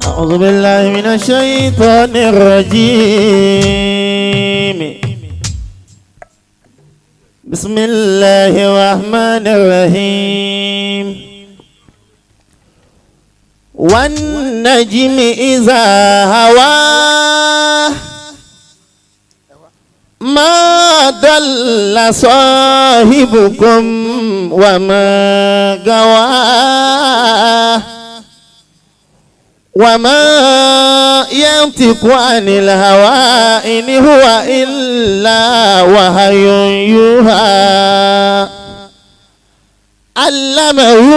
أعوذ بالله من الشيطان الرجيم. بسم الله الرحمن الرحيم. والنجم إذا هوى ما ضل صاحبكم وما غوى وما ينطق عن الهوى إن هو إلا وحي يوحى. علمه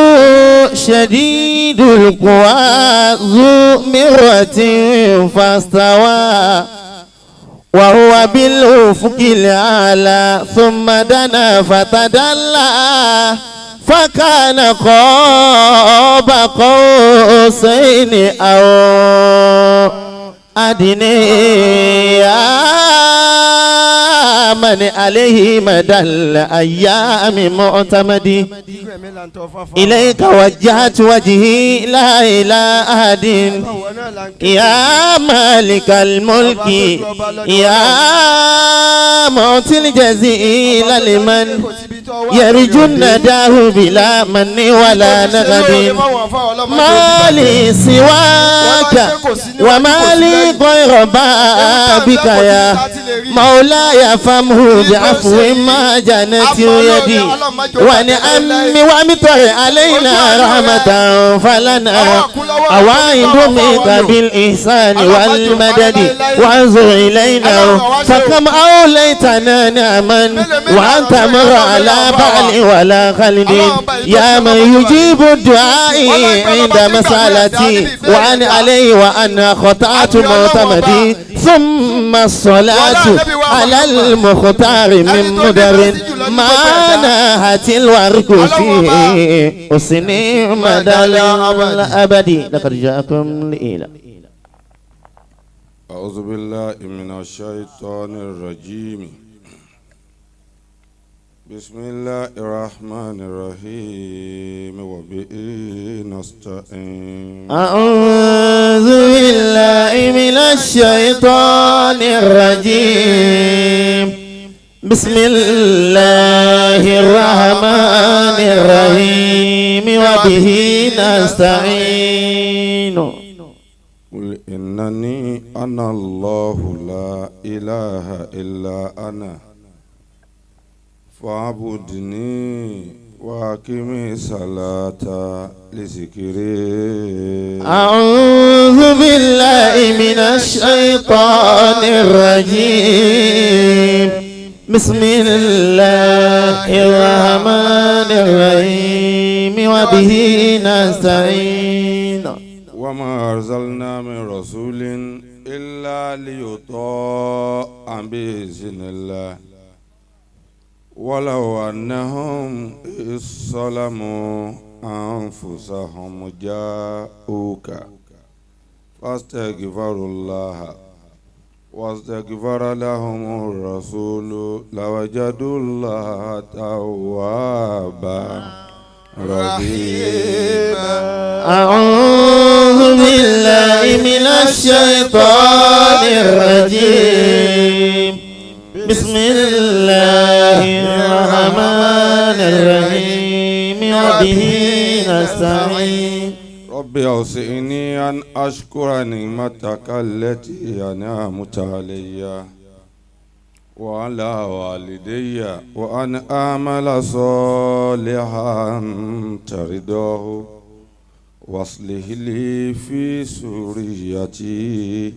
شديد القوى ذو مرة فاستوى وهو بالأفق الأعلى ثم دنا فتدلى فكان قاب قوسين أو أدنى. يا من عليه مدى الأيام معتمدي إليك وجهت وجهي لا إلى أحد. يا مالك الملك يا معطي الجزيل لمن يرجو النداه بلا من ولا نغد. ما لي سواك وما لي غير بابك يا مولاي فامه بعفو ما جنت يدي ونعم وامطر علينا رحمة فلنا أوائد منك بالإحسان والمدد وانظر إلينا فكم أوليتنا نعما وأنت مر على بعل ولا خلد. يا من يجيب الدعاء عند مسألتي وأن عليه وأن خطأت معتمدي. ثم الصلاة على المختار من مدر ما نهت الورق فيه أسن مدى الأبد. لقد جاءكم لإلى. أعوذ بالله من الشيطان الرجيم. بسم الله الرحمن الرحيم وبه نستعين. أعوذ بالله من الشيطان الرجيم. بسم الله الرحمن الرحيم وبه نستعين. قل إنني أنا الله لا إله إلا أنا فاعبدني وأقم الصلاة لذكري. أعوذ بالله من الشيطان الرجيم. بسم الله الرحمن الرحيم وبه نستعين. وما أرسلنا من رسول إلا ليطاع بإذن الله ولو أنهم إذ ظلموا أنفسهم جاءوك فاستغفروا الله واستغفر لهم الرسول لوجدوا الله توابا رحيما. أعوذ بالله من الشيطان الرجيم. بسم الله الرحمن الرحيم وبه نستعين. رب أوزعني أن أشكر نعمتك التي أنعمت علي وعلى والدي وأن أعمل صالحا ترضاه واصلح لي في سريتي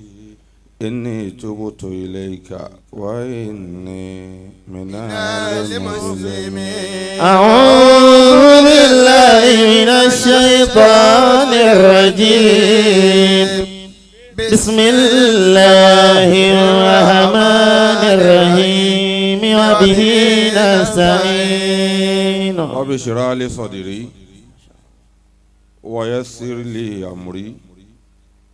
إني تبت إليك وإني من المسلمين. أعوذ بالله من الشيطان الرجيم. بسم الله الرحمن الرحيم وبه نستعين. رب اشرح لي صدري ويسر لي أمري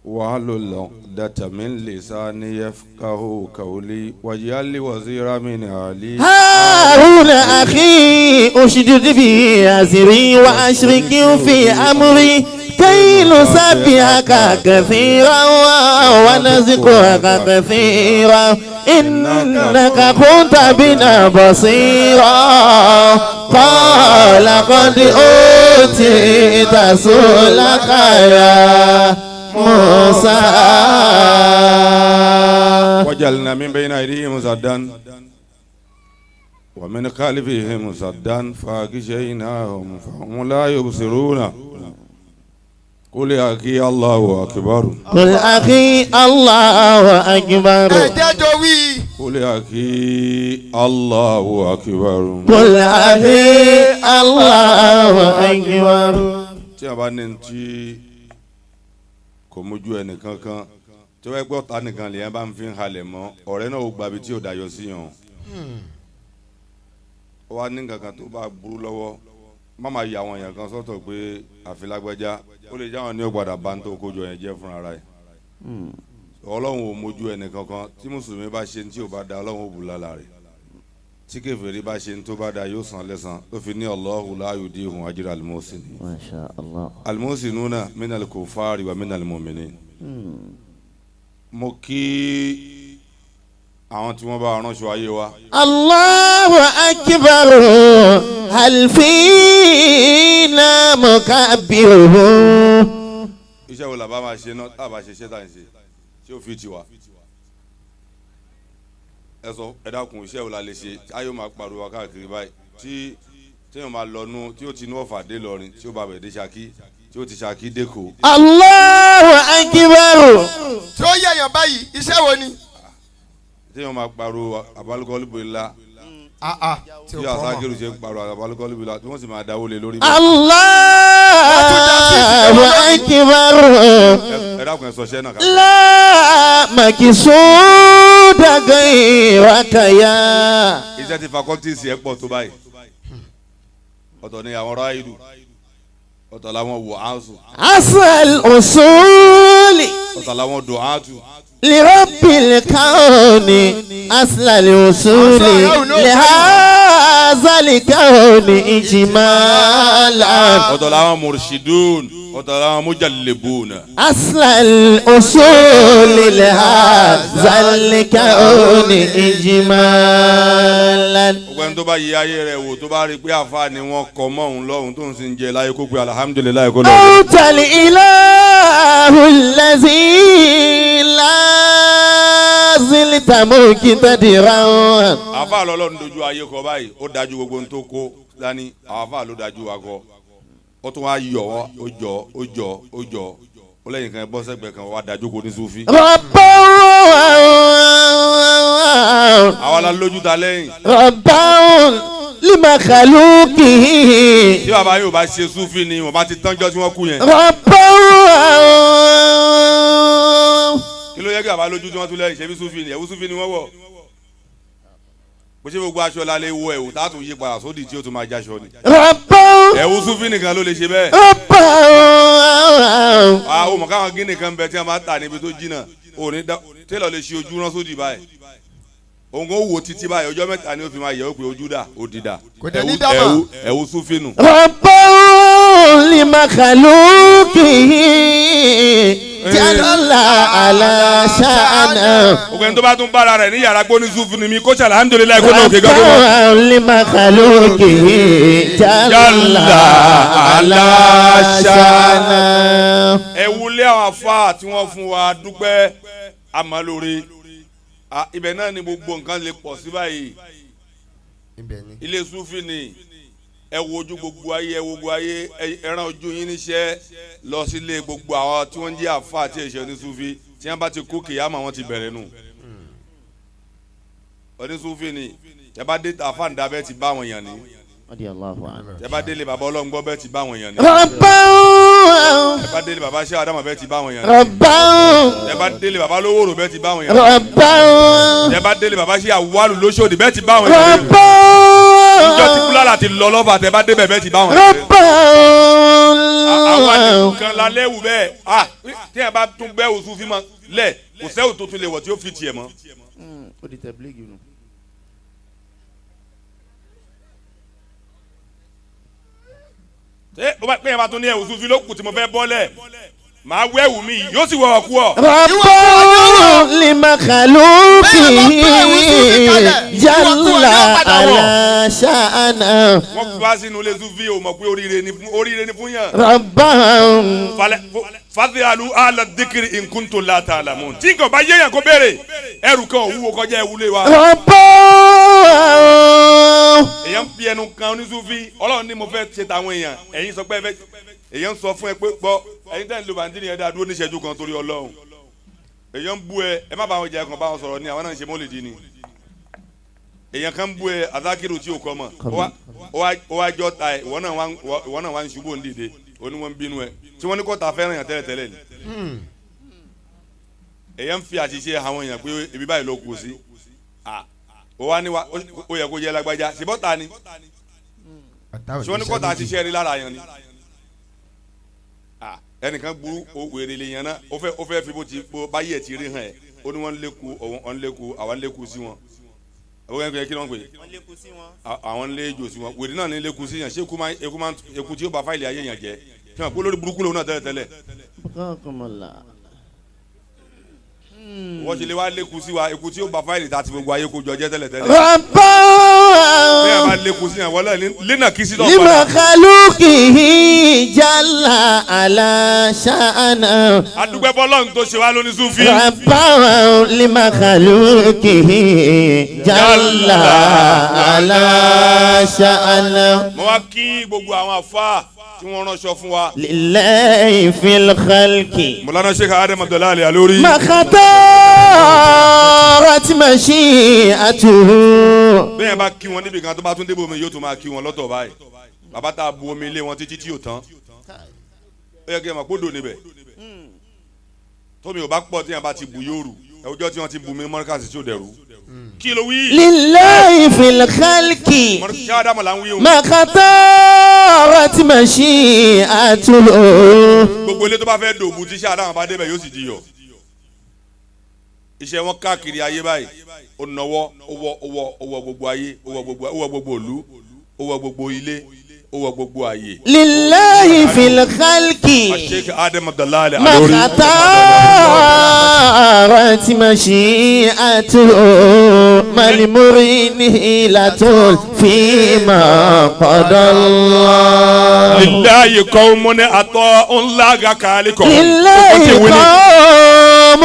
واحلل عقدة من لساني يفقهوا قولي واجعل لي وزيرا من أهلي هارون أخي أشدد به أزري وأشركه في أمري كي كي نسبحك كثيرا ونذكرك كثيرا إنك كنت بنا بصيرا قال قد أوتيت سؤلك يا موسى. وجعلنا من بين أيديهم سدا ومن خلفهم سدا فأغشيناهم فهم لا يبصرون. قل يا أخي الله أكبر. قل أخي الله أكبر. قل يا أخي الله أكبر. قل أخي الله أكبر. Tí a bá ní tí kò mójú ẹnì kankan tí wọ́n gbọ́ ta nìkan lèyàn bá ń fi halẹ̀ mọ́ ọ̀rẹ́ náà ó gbabi tí ò dayọ̀ sí yàn. Ó wá ní nǹkan kan tó bá burú lọ́wọ́ má máa yà àwọn èèyàn kan sọ́tọ̀ pé àfilágbẹ́já ó lè jáwọn ní ó padà bá ń tó kójọ yẹn jẹ́ fúnra rẹ̀. Ọlọ́run ò mójú ẹnì kankan. Tí mùsùlùmí bá ṣe tí ò bá da Ọlọ́run ò bù lálà rẹ̀. Tí kèfèrí bá ṣe tó bá da yóò san lẹ́san. Ó fi ní Allahu la yudi'u ajra al-muhsinin. Masha Allah. Al-muhsinuna minal kuffari wa minal mu'minin. Mo kí àwọn tí wọ́n bá ránṣọ ayé wa. Allahu akbar hal fina mukabbiruhu. Iṣẹ́ wo làbá máa ṣe náà tá a bá ṣe iṣẹ́ tá à ń ṣe tí ó fi tiwa. Ẹ sọ ẹ dákun iṣẹ́ wo la lè ṣe ayé máa pariwo káàkiri báyìí tí téèyàn máa lọ nú tí ó ti nú Ọ̀fà dé Ìlọrin tí ó bá bẹ̀ dé Ṣakí tí ó ti Ṣakí dÉkòó. Allahu akbar. Tí ó yẹ̀yàn báyìí iṣẹ́ wo ni. Téèyàn máa pariwo abalukọ́lùbọ̀ ńlá tí asakiru ṣe ń pariwo abalukọ́lùbọ̀ ńlá tí wọ́n sì máa dáwó lé lórí. Allahu akbar. Ẹ dákun ẹ sọ iṣẹ́ náà. La makisuda gayraka ya. Iṣẹ́ ti fakọ́tìsì ẹ̀ pọ̀ tó báyìí. Ọ̀tọ̀ ni àwọn ráìdù, ọ̀tọ̀ làwọn wàásù. Asal usuli. Ọ̀tọ̀ làwọn dùhátù. Lirabbil kauni asal usuli lihazal kauni ijmala. Ọ̀tọ̀ làwọn murshidun, ọ̀tọ̀ làwọn mujallibun. Asal usuli lihazal kauni ijmala. Gbogbo ẹni tó bá yí ayé rẹ̀ wò tó bá rí pé àfa ni wọ́n kọ mọ́ òun lọ́hùn tó ń sin jẹ láyé kó pé alhamdulilayi kó lọ́wọ́. Antal ilahu allazi la zilta muqtadiran. Àfa lọ́lọ́run dojú ayé kọ báyìí ó dájú gbogbo ohun tó kó dání àfa ló dájú wa kọ ó tún wá yọ wọ́n ó jọ ó jọ ó jọ ó lẹ́yìn kan bọ́ sẹ́gbẹ̀ẹ́ kan wá dájú kó ní sufi. Àwa la lójú ta lẹ́yìn. Rabban limakhluqihi. Tí bàbá yóò bá ṣe sufi ni wọ́n bá ti tánjọ́ tí wọ́n kú yẹn. Rabban. Kí ló yẹ kí bàbá lójú tí wọ́n tún lẹ́yìn ṣebí sufi ni ẹ̀wù sufi ni wọ́n wọ̀. Bó ṣe gbogbo aṣọ la lè wọ ẹ̀wù tá a tún yí padà sódì tí ó tún máa jáṣọ ni. Rabban. Ẹ̀wù sufi nìkan ló lè ṣe bẹ́ẹ̀. Rabban. Àwọn ọmọ káwọn gíní kan bẹ tí wọ́n máa tà níbi tó jìnnà òní tẹ́lọ̀ lè ṣe ojú rán sódì báyìí. Òun kò wo títí báyìí ọjọ́ mẹ́ta ni ó fi máa yẹ ó pé ojú dà ó di dà ẹ̀wù súnfínù. Rabban limakhluqihi jalla ala sha'na. Ògbẹ́ni tó bá tún bára rẹ̀ ní yàrá gbóní súnfínù mi kó ṣe alhamdulilayi kó náà kéka kó mọ̀. Rabban limakhluqihi jalla ala sha'na. Ẹ̀wù lé àwọn afá tí wọ́n fún wa dúpẹ́ àmọ́ lóore. Ibẹ̀ náà ni gbogbo nǹkan lè pọ̀ sí báyìí. Ilé sufi ni ẹ wo ojú gbogbo ayé ẹ wo gbogbo ayé ẹran ojú yín níṣẹ́ lọ sílé gbogbo àwọn tí wọ́n ń jẹ́ àfa àti ẹ̀ṣẹ̀ ní sufi tí wọ́n bá ti kú kìyàmà wọ́n ti bẹ̀rẹ̀ nù. Oní sufi ni ẹ bá dé àfa ǹda bẹ́ẹ̀ ti bá àwọn èèyàn ní. Ẹ bá délé bàbá ọlọ́ngbọ́ bẹ́ẹ̀ ti bá àwọn èèyàn ní. Rabban. Ẹ bá délé bàbá ṣé Adama bẹ́ẹ̀ ti bá àwọn èèyàn ní. Rabban. Ẹ bá délé bàbá lówóró bẹ́ẹ̀ ti bá àwọn èèyàn ní. Rabban. Ẹ bá délé bàbá ṣé Awwalu lóṣòdì bẹ́ẹ̀ ti bá àwọn èèyàn ní. Rabban. Ìjọ ti kúlára ti lọ lọ́fà tẹ bá débẹ̀ bẹ́ẹ̀ ti bá àwọn èèyàn ní. Rabban. Àwọn nìkan la lẹ́wù bẹ́ẹ̀ tí ẹ bá tún bẹ́ẹ̀ wò sùn fi mọ́ lẹ̀ kò sẹ́wù tó tún lè wọ̀ tí ó fi tiẹ̀ mọ́. Ó di tẹ̀blígì nù. Ṣé o bá pẹ́yìn bá tún ní ẹ̀wù sufi ló kù tí mo fẹ́ bọ́lẹ̀, màá wọ ẹ̀wù mi yìí, yóò sì wọ̀ ọ̀kú ọ̀. رب لمخلوقه جل على شأنه. Wọ́n fi wá sínú ilé sufi, o mọ̀ pé oríire ni fún yàn. ربا Falẹ fasialu ala dikiri in kuntum la ta'lamun. Tí nǹkan bá yéèyàn kó béèrè, ẹrù kan ò wúwo kọjá ẹwù lé wa. ربا Èèyàn ń fi ẹnu kan onísúfí, Ọlọ́run ní mo fẹ́ ṣe tàwọn èèyàn, ẹ̀yin sọ pé ẹ fẹ́, èèyàn ń sọ fún ẹ pé gbọ́, ẹ̀yin tẹ́ ń lo bàǹdìrì yẹn dáa dúró níṣẹ́jú kan torí Ọlọ́run. Èèyàn ń bú ẹ, ẹ má bá wọn jẹ, ẹ̀kan bá wọn sọ̀rọ̀ ni, àwọn náà ń ṣe mọ́lìdì ni. Èèyàn kan ń bú ẹ, azakiru tí o kọ́ mọ̀, ó wá jọ ta ẹ, ìwọ náà wá ń ṣubú òun dìde, ó ní wọ́n ń bínú ẹ tí wọ́n ní kọ́ ta fẹ́ràn yàn tẹ́lẹ̀tẹ́lẹ̀ ni. Èèyàn ń fi àṣìṣe àwọn èèyàn pé ibi báyìí ló kù sí, ó wá ní wa ó yẹ kó jẹ́ lágbájá, ṣùgbọ́n ta ni ṣé wọ́n ní kọ́ta ṣiṣẹ́ rí lára yẹn ni? Ẹnìkan burú, o wèrè lè yàn náà, ó fẹ́ fi bó ti bó báyìí ẹ̀ ti rí hàn ẹ̀, ó ní wọ́n ń léku, òun ń léku, àwọn ń léku sí wọn. Àwọn kẹ́kẹ́ kí ni wọ́n pè é? Àwọn ń lé ejò sí wọn. Wèrè náà ní léku sí yàn. Ṣé eku máa eku máa eku tí ó bá fáìlì ayé yàn jẹ́, ṣé wọn kó lórí burúkú lòun náà tẹ́lẹ̀ tẹ́lẹ̀? Wọ́n ṣe lè wá léku sí wa, eku tí ó bá fáìlì tá a ti gbogbo ayé kó jọ jẹ́ tẹ́lẹ̀ tẹ́lẹ̀. ربا Bẹ́ẹ̀ bá léku sí yàn, wọ́n lẹ́ẹ̀ lẹ́nà kí sí náà padà. لمخلوقه جل على شأنه. Adúgbẹ́ bọ́lọ́run tó ṣe wá lóní súfì. ربا لمخلوقه جل على شأنه. Mo wá kí gbogbo àwọn àfáà tí wọ́n ránṣọ fún wa. لله في الخلق Mọ̀lánà Sheikh Adam Abdullahi Alori. ما خطرت مشيئته. Bẹ́ẹ̀ bá kí wọn níbi kan, tó bá tún débò mi, yóò tún máa kí wọn lọ́tọ̀ báyìí. Bàbá tá a bu omi ilé wọn títí tí yóò tán. Ó yẹ kí ẹ mọ̀ kó dò níbẹ̀. Tómi ò bá pọ̀, tí yẹn bá ti bu yóò rù. Ẹ̀wùjọ́ tí wọ́n ti bu mi mọ́ríkàsì tí ò dẹ̀rù. Kí ló wí? لله في الخلق Ṣé Ádámù là ń wí o? ما خطرت مشيئته. Gbogbo ilé tó bá fẹ́ dòbu, tí ṣé Ádámù bá débẹ̀, yóò sì di yọ̀. Iṣẹ́ wọn káàkiri ayé báyìí, ó nọwọ́, ó wọ gbogbo ayé, ó wọ gbogbo ìlú, ó wọ gbogbo ilé, ó wọ gbogbo àyè. لله في الخلق Sheikh Adam Abdullahi ما Alori. خطرت مشيئته، ما لمرين لا فيما قضى الله. لله قوم أطاعوا الله خالقهم. لله قوم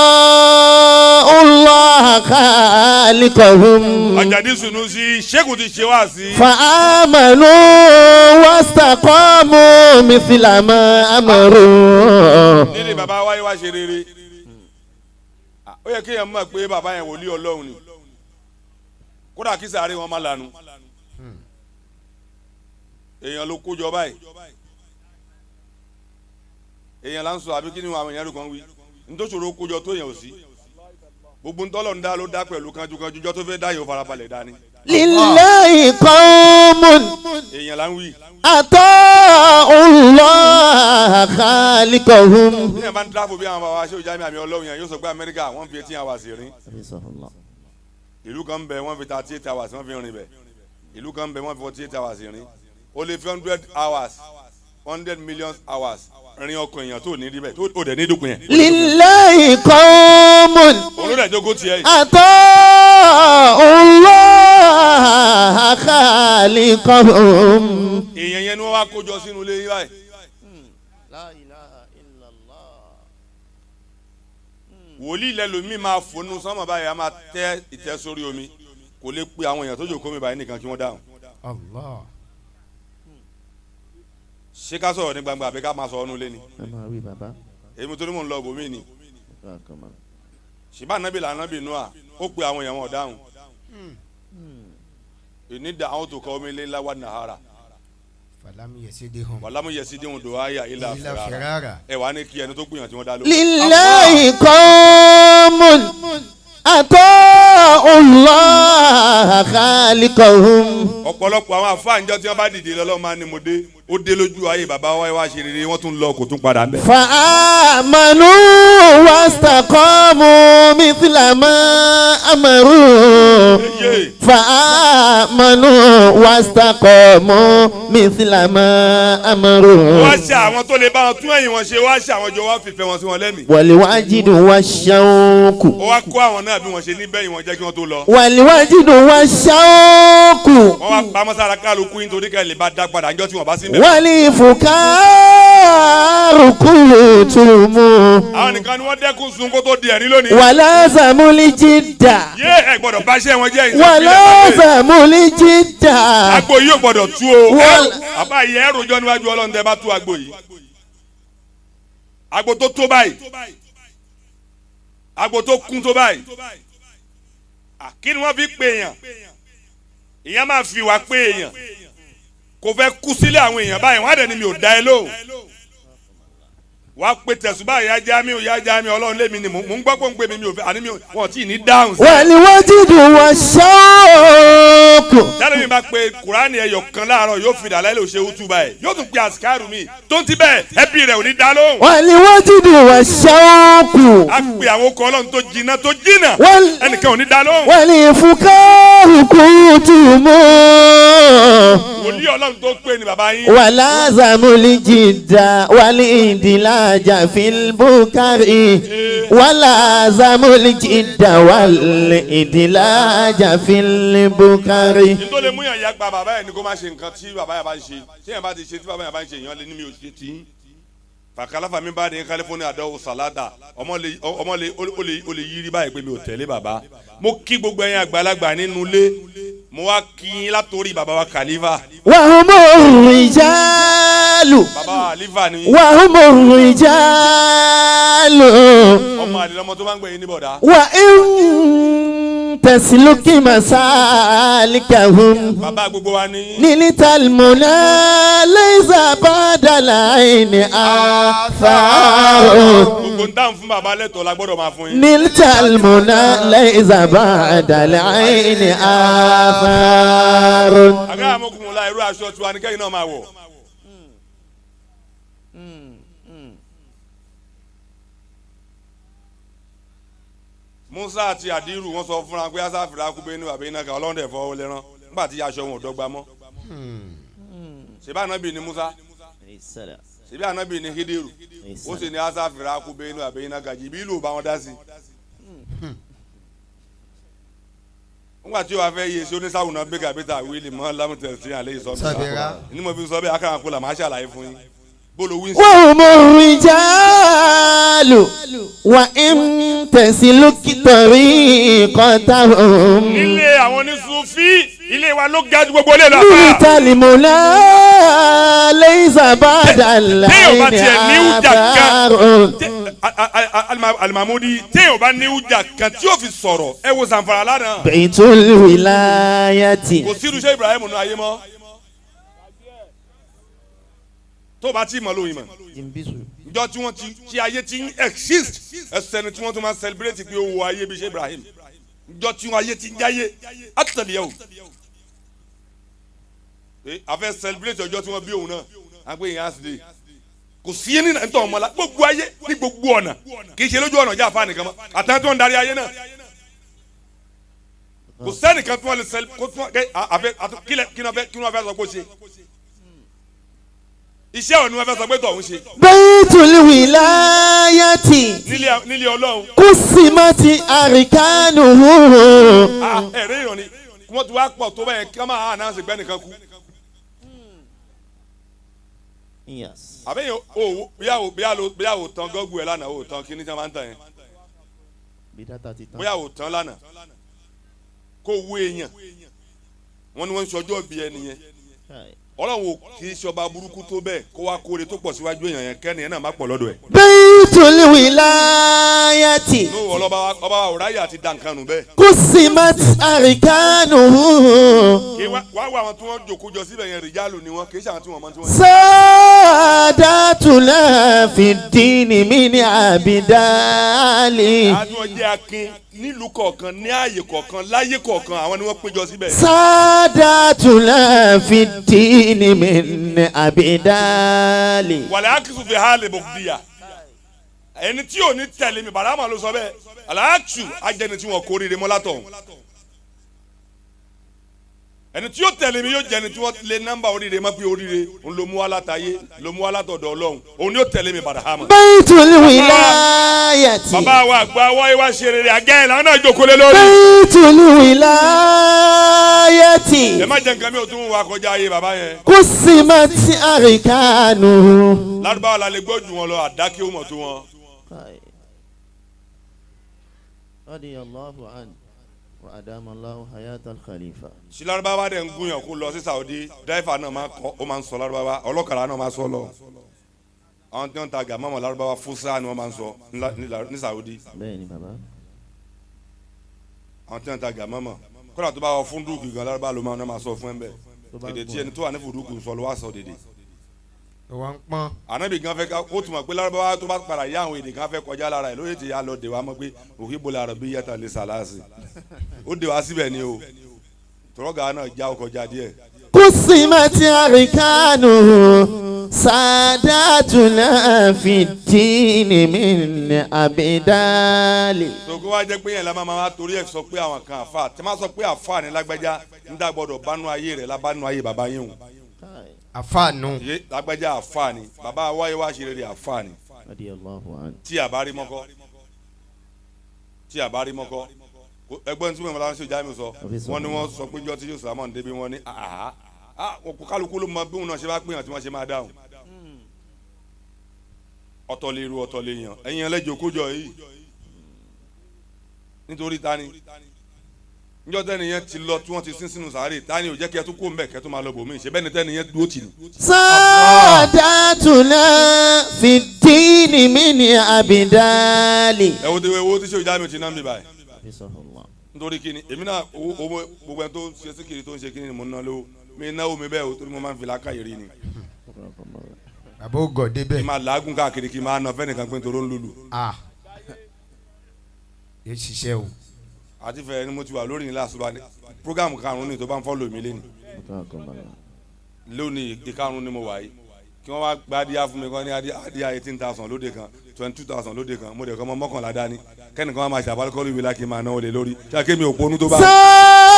أطاعوا الله خالقهم. Àjàdí Sunusi, Sheikh ti ṣe wá sí. فآمنوا واستقاموا مثل ما أمروا. Nílé bàbá wáyé wá ṣe rere. Ó yẹ kéèyàn mọ̀ pé bàbá yẹn wòlíì Ọlọ́run ni. Kódà kí sàárè wọn má lanu. Èèyàn ló kójọ báyìí. Èèyàn là ń sọ, àbí kí ni àwọn èèyàn rẹ̀ kan wí? Nítòsòro kójọ tó yẹn ò sí. Gbogbo ntọ́lọ̀ ń dá ló dá pẹ̀lú kanjukanju, jọ́ tó fẹ́ dá yóò farabalẹ̀ dání. لله قوم Èèyàn là ń wí. أطاعوا الله خالقهم. Bí yẹn bá ń travel, bí àwọn bàbá ṣé òjá mi àmì Ọlọ́run yẹn yóò sọ pé Amẹ́ríkà, wọ́n fi 18 hours rìn. Ìlú kan bẹ, wọ́n fi 38 hours wọ́n fi rìn bẹ̀. Ìlú kan bẹ, wọ́n fi 48 hours rìn. Ó lè fi 100 hours, 100 million hours rin ọkàn èèyàn tó ní rí bẹ̀, tó ò dẹ̀ ní dúkùn yẹn. لله قوم Olórí ẹ̀jọ́gó tiẹ̀ yìí. أطاعوا الله خالقهم. Èèyàn yẹn ni wọ́n wá kójọ sínú ilé yín báyìí. La ilaha illallah. Wòlíì lẹ́lòmíì máa fònú sánmọ̀ báyìí, a máa tẹ́ ìtẹ́ sórí omi, kò lè pe àwọn èèyàn tó jòkó mi báyìí nìkan kí wọ́n dáhùn. Allah. Ṣé ká sọ̀rọ̀ ní gbangba àbí ká máa sọ ọ́nú ilé ni? Ẹ máa wí, bàbá. Èmi tó ní mò ń lọ bòmí ni. Ṣùgbọ́n ànábì lànábì Noah, ó pe àwọn èèyàn, wọn dáhùn. Ìnídà àwọn tó kọ́ omi lé láwa nàhárà. فلم يزدهم. ولم يزدهم دعائي إلا إلا فرارا. فرارا. Ẹ wà ní kí ẹni tó gbìyànjú tí wọ́n dá lóhùn. لله قوم أطاعوا الله خالقهم. Ọ̀pọ̀lọpọ̀ àwọn àfáànjọ́ tí wọ́n bá dìde lọ́lọ́ máa ní mo dé, ó dé lójú ayé bàbá wa wá ṣe rere, wọ́n tún lọ, kò tún padà ń bẹ̀. فآمنوا واستقاموا. واستقاموا مثل ما أمروا فآمنوا واستقاموا مثل ما أمروا. Wá ṣe àwọn tó lè bá wọn tún ẹ̀yìn wọn ṣe, wá ṣe àwọn jọ wá fìfẹ́ wọn sí wọn lẹ́mìí. والوجد والشوق. Ó wá kó àwọn náà bí wọ́n ṣe ní bẹ́yìn wọn jẹ́ kí wọ́n tó lọ. والوجد والشوق. Wọ́n wá pamọ́ sára kálukú yín torí kẹ́ lè bá dá padà níjọ́ tí wọ́n bá sí mẹ́. والفكار كلتم. Àwọn nìkan ni wọ́n dẹ́kun sun kó tó di ẹ̀rín lónìí. ولازموا الجد. Yé ẹ gbọ́dọ̀ bá iṣẹ́ wọn jẹ́ ìsìn. ولازموا الجد. Agbo yìí ò gbọ́dọ̀ tú o. Bàbá yìí ẹ rojọ́ níwájú Ọlọ́run tẹ́ bá tú agbo yìí. Agbo tó tó báyìí. Agbo tó kún tó báyìí. Kí ni wọ́n fi pè èèyàn? Ìyẹn máa fi wá pé èèyàn. Kò fẹ́ kú sílé àwọn èèyàn báyìí, wọ́n á dẹ̀ ni mi ò dá ẹ lóhùn. Wàá pe tẹ̀sùbá ìyá jami ìyá jami Ọlọ́run lé mi ni mò ń gbọ́ pé ń pè mí mi ò fẹ́ àní mi wọn tí ì ní dáhùn sí. والوجد والشوق. Tẹ́lẹ̀ mi bá pe Kùránì ẹyọ kan láàárọ̀ yóò fi dàlẹ́ lè ṣe útúbà ẹ̀ yóò tún pe àsìkárù mi tó ń ti bẹ́ẹ̀ ẹbí rẹ̀ ò ní dá lóhùn. والوجد والشوق. A pe àwọn okọ̀ Ọlọ́run tó jiná tó jìnà ẹnìkan ò ní dá lóhùn. والفكار كلتم. Wòlíì Ọlọ́run tó pè ní bàbá yín. ولازموا الجد والإدلاج في البكر ولازموا الجد والإدلاج في البكر. Ní tó lè mú yàn ya gba bàbá yẹn ni kó má ṣe nǹkan tí bàbá yẹn bá ń ṣe, tí yẹn bá ti ṣe tí bàbá yẹn bá ń ṣe èèyàn lé ní mi ò ṣe tí. Fàkàlàfà mi bá ní California àdánwò sàládà ọmọ lè ó lè yírí báyìí pé mi ò tẹ̀lé bàbá. Mo kí gbogbo ẹ̀yin àgbàlagbà nínú ilé, mo wá kí yín látòrí bàbá wa Khalifa. وهم الرجال. Bàbá wa Khalifa ni. وهم الرجال. Ọmọ àlè lọmọ tó bá ń gbẹ̀yìn ní bọ̀dá. وإن تسلك مسالكهم. Bàbá gbogbo wa ní. نلت المنى ليس بعد العين آثار. Gbogbo ń dáhùn fún bàbá lẹ́tọ̀ọ́ la gbọ́dọ̀ máa fún yín. نلت المنى ليس بعد العين آثار. Àgbà àmọ́kùnrin la irú aṣọ tiwa ni kẹ́yìn náà máa wọ̀. Musa àti Adiru wọ́n sọ fúnra pé asáfìrà kú bẹ́ẹ̀ ní bàbá iná kan Ọlọ́run dẹ̀ fọwọ́ lẹ́rán nígbà tí aṣọ wọn ò dọ́gba mọ́. Ṣèbí ànábì ni Musa, ṣèbí ànábì ni Hidiru, ó sì ní asáfìrà kú bẹ́ẹ̀ ní bàbá iná kan Jìbìlù bá wọn dá sí. Nígbà tí wàá fẹ́ yé sí oníṣàwùnà bẹ́gà bẹ́tà wíìlì mọ́ lámùtẹ̀ sí àlẹ́ ìsọ̀bìrà ní mo fi sọ bẹ́ẹ̀ akara kó la màá ṣàlàyé fún yín bolo wíńsì. وهم الرجال وإن تسلك طريقتهم. Nílé àwọn onísùfí ilé wa ló ga ju gbogbo ilé lọ. نلت المنى ليس بعد Téèyàn bá العين tiẹ̀ ní ìjà kan آثار. Alimamudi téèyàn bá ní ìjà kan tí yóò fi sọ̀rọ̀ ẹ wo Zamfara lánàá. بيت الولاية. Kò sí irúṣẹ́ Ibrahim nù ayé mọ́. Tó bá tí mọ̀ lóyún mọ̀. Njọ́ tí wọ́n ti tí ayé ti ń exist ẹsẹ̀ ni tí wọ́n tún máa celebrate pé ó wo ayé bí ṣe Ibrahim. Njọ́ tí wọ́n ayé ti ń jáyé àtẹ̀lẹ́ o. A fẹ́ celebrate ọjọ́ tí wọ́n bí òun náà à ń pè yín àsìlè. Kò sí ní nàìjíríà ọmọ la gbogbo ayé ní gbogbo ọ̀nà kì í ṣe lójú ọ̀nà jáfa nìkan mọ́ àtàwọn tí wọ́n ń darí ayé náà. Kò sẹ́nìkan tí wọ́n lè celebrate kó tí wọ́n kí wọ́n fẹ́ sọ kó ṣe. Iṣẹ́ òní wọn fẹ́ sọ pé tọ̀hún ṣe. Baitul wilayati. Nílé Ọlọ́run. Kùsìmọ́tì àríkánùhù. Ẹ̀rẹ́ ìrànni wọ́n ti wá pọ̀ tó bẹ́ẹ̀ kí wọ́n máa ànánsì gbẹ́ nìkan kú. Àbẹ́yẹn o bóyá o tán gọ́gù ẹ̀ lánàá o tán kí ní tí wọ́n máa ń tàn yẹn. Bóyá o tán lánàá kó wú èèyàn wọ́n ní wọ́n ń sọjọ́ bí ẹni yẹn. Ọlọ́run ò kì í ṣọba burúkú tó bẹ́ẹ̀ kó wá kóore tó pọ̀ síwájú èèyàn yẹn kẹ́ni ẹ̀ náà má pọ̀ lọ́dọ̀ ẹ̀. Baitul wilayati. Ní ọlọ́ba ọba wa òráyè àti dànkan nù bẹ́ẹ̀. Kùsìmọ́tì àríkánùhù. Kí wá wá àwọn tí wọ́n jòkó jọ síbẹ̀ yẹn rìjálù ni wọ́n kì í ṣe àwọn tí wọ́n mọ tí wọ́n. Saadatuna fi dini mini abidali. Àwọn tí wọ́n jẹ́ akin nílùú kọ̀ọ̀kan ní ààyè kọ̀ọ̀kan láyé kọ̀ọ̀kan àwọn ni wọ́n péjọ síbẹ̀. Saadatuna fi dini mini abidali. Wàlẹ̀ akisu fi hali bòkúdìyà. Ẹni tí ò ní tẹ̀lé mi Barama ló sọ bẹ́ẹ̀ aláàtú ajẹni tí wọn kó rire mọ́ látọ̀ ẹni tí yóò tẹ̀lé mi yóò jẹni tí wọ́n lé nọ́mbà oríire mọ́ pé oríire òun ló mú wa látàyé ló mú wa látọ̀dọ̀ Ọlọ́run òun yóò tẹ̀lé mi Barama. Baitul wilayati. Bàbá wa àgbà wáyé wá ṣe rere àgẹ́ ìlànà náà jókòó lé lórí. Baitul wilayati. Ẹ má jẹ nǹkan mi ò tún wá kọjá ayé bàbá yẹn. Kusimat arikanuhu. Lárúbáwá la lè gbọ́ jù wọn lọ àdáké ó mọ̀ tó wọn. Radiyallahu anhu wa adama Allahu hayata al-khalifa. Si Lárúbáwá dẹ̀ ń gúnyàn kó lọ sí Saudi dráìfà náà máa kọ́ ó máa ń sọ Lárúbáwá ọlọ́kadà náà máa sọ lọ. Àwọn tí wọ́n ń ta gàmọ́mọ́ Lárúbáwá fúsá ni wọ́n máa ń sọ ní Saudi. Bẹ́ẹ̀ni bàbá. Àwọn tí wọ́n ń ta gàmọ́mọ́ kódà tó bá wọ fúndùkù gan Lárúbáwá ló máa sọ fún ẹ bẹ́ẹ̀. Èdè tí ẹni tó wà ní fúndùkù sọ ló wá sọ dédé. Wọ́n ń pọ́n. Ànábì gan fẹ́ ká ó tún mọ̀ pé Lárúbáwá tó bá padà yá àwọn èdè kan fẹ́ kọjá lára ẹ̀ lóye tí ya lọ dè wá mọ̀ pé òhìbò la rọ̀ bí yàtọ̀ lè sàlásì ó dè wá síbẹ̀ ni o tọ́lọ́gà náà já ọkọ̀ já díẹ̀. Kusimat arikanuhu sadatuna fi dini min abidali. Tòkó wá jẹ́ pé yẹn la máa torí ẹ̀ sọ pé àwọn kan àfa tí máa sọ pé àfa ni lágbájá ń dá gbọ́dọ̀ bánú ayé rẹ̀ lábánú ayé bàbá yín o. Àfa nù. Lágbájá àfa ni bàbá wáyé wá ṣe rere àfa ni. Tí a bá rí mọ́kọ́ tí a bá rí mọ́kọ́ ẹgbọ́n tí mo máa ń ṣe ìjà mi sọ wọ́n ní wọ́n sọ pé jọ́ tí yóò sàmọ́ débi wọ́n ní àhá kálukú ló mọ bí wọn náà ṣe bá pè hàn tí wọ́n ṣe máa dáhùn. Ọ̀tọ̀ lè ru ọ̀tọ̀ lè yàn ẹ̀yin ẹlẹ́jọ́ kójọ yìí nítorí tani njọ́ tẹ́ni yẹn ti lọ tí wọ́n ti sin sínú sàárè tani ò jẹ́ kí ẹ tún kó mbẹ́ kẹ́ tún máa lọ bòmí ṣe bẹ́ẹ̀ ni tẹ́ni yẹn dúró tì ní. Sadatuna fi dini min abidali. Ẹ wo tí ṣe ìjà mi ti ná mi báyìí. Nítorí kí ni èmi náà owó gbogbo ẹni tó ń ṣe síkiri tó ń ṣe kí ni mo ná lówó mi náwó mi bẹ́ẹ̀ o torí mo máa ń fi làákàyè rí ni. Bàbá ó gọ̀ débẹ̀. Kí n máa làágùn káàkiri kí n máa nà fẹ́nìkan pé nítorí ó ń lùlù. Yé ṣiṣẹ́ o. Àti fẹ̀rẹ̀ ni mo ti wà lórí ní làṣùbà ní programu karùn-ún ni tó bá ń fọ́lọ̀ mi lẹ́nu. Lónìí ìkarùn-ún ni mo wà yìí kí wọ́n wá gba adíyá fún mi kán ní adíyá 18,000 lóde kan 22,000 lóde kan mo dẹ̀ kọ́ mọ́ mọ́kànlá dání kẹ́nìkan wá máa ṣàbálùkọ́lù ìwé láti máa náwó lé lórí ṣé akémi òponú tó bá.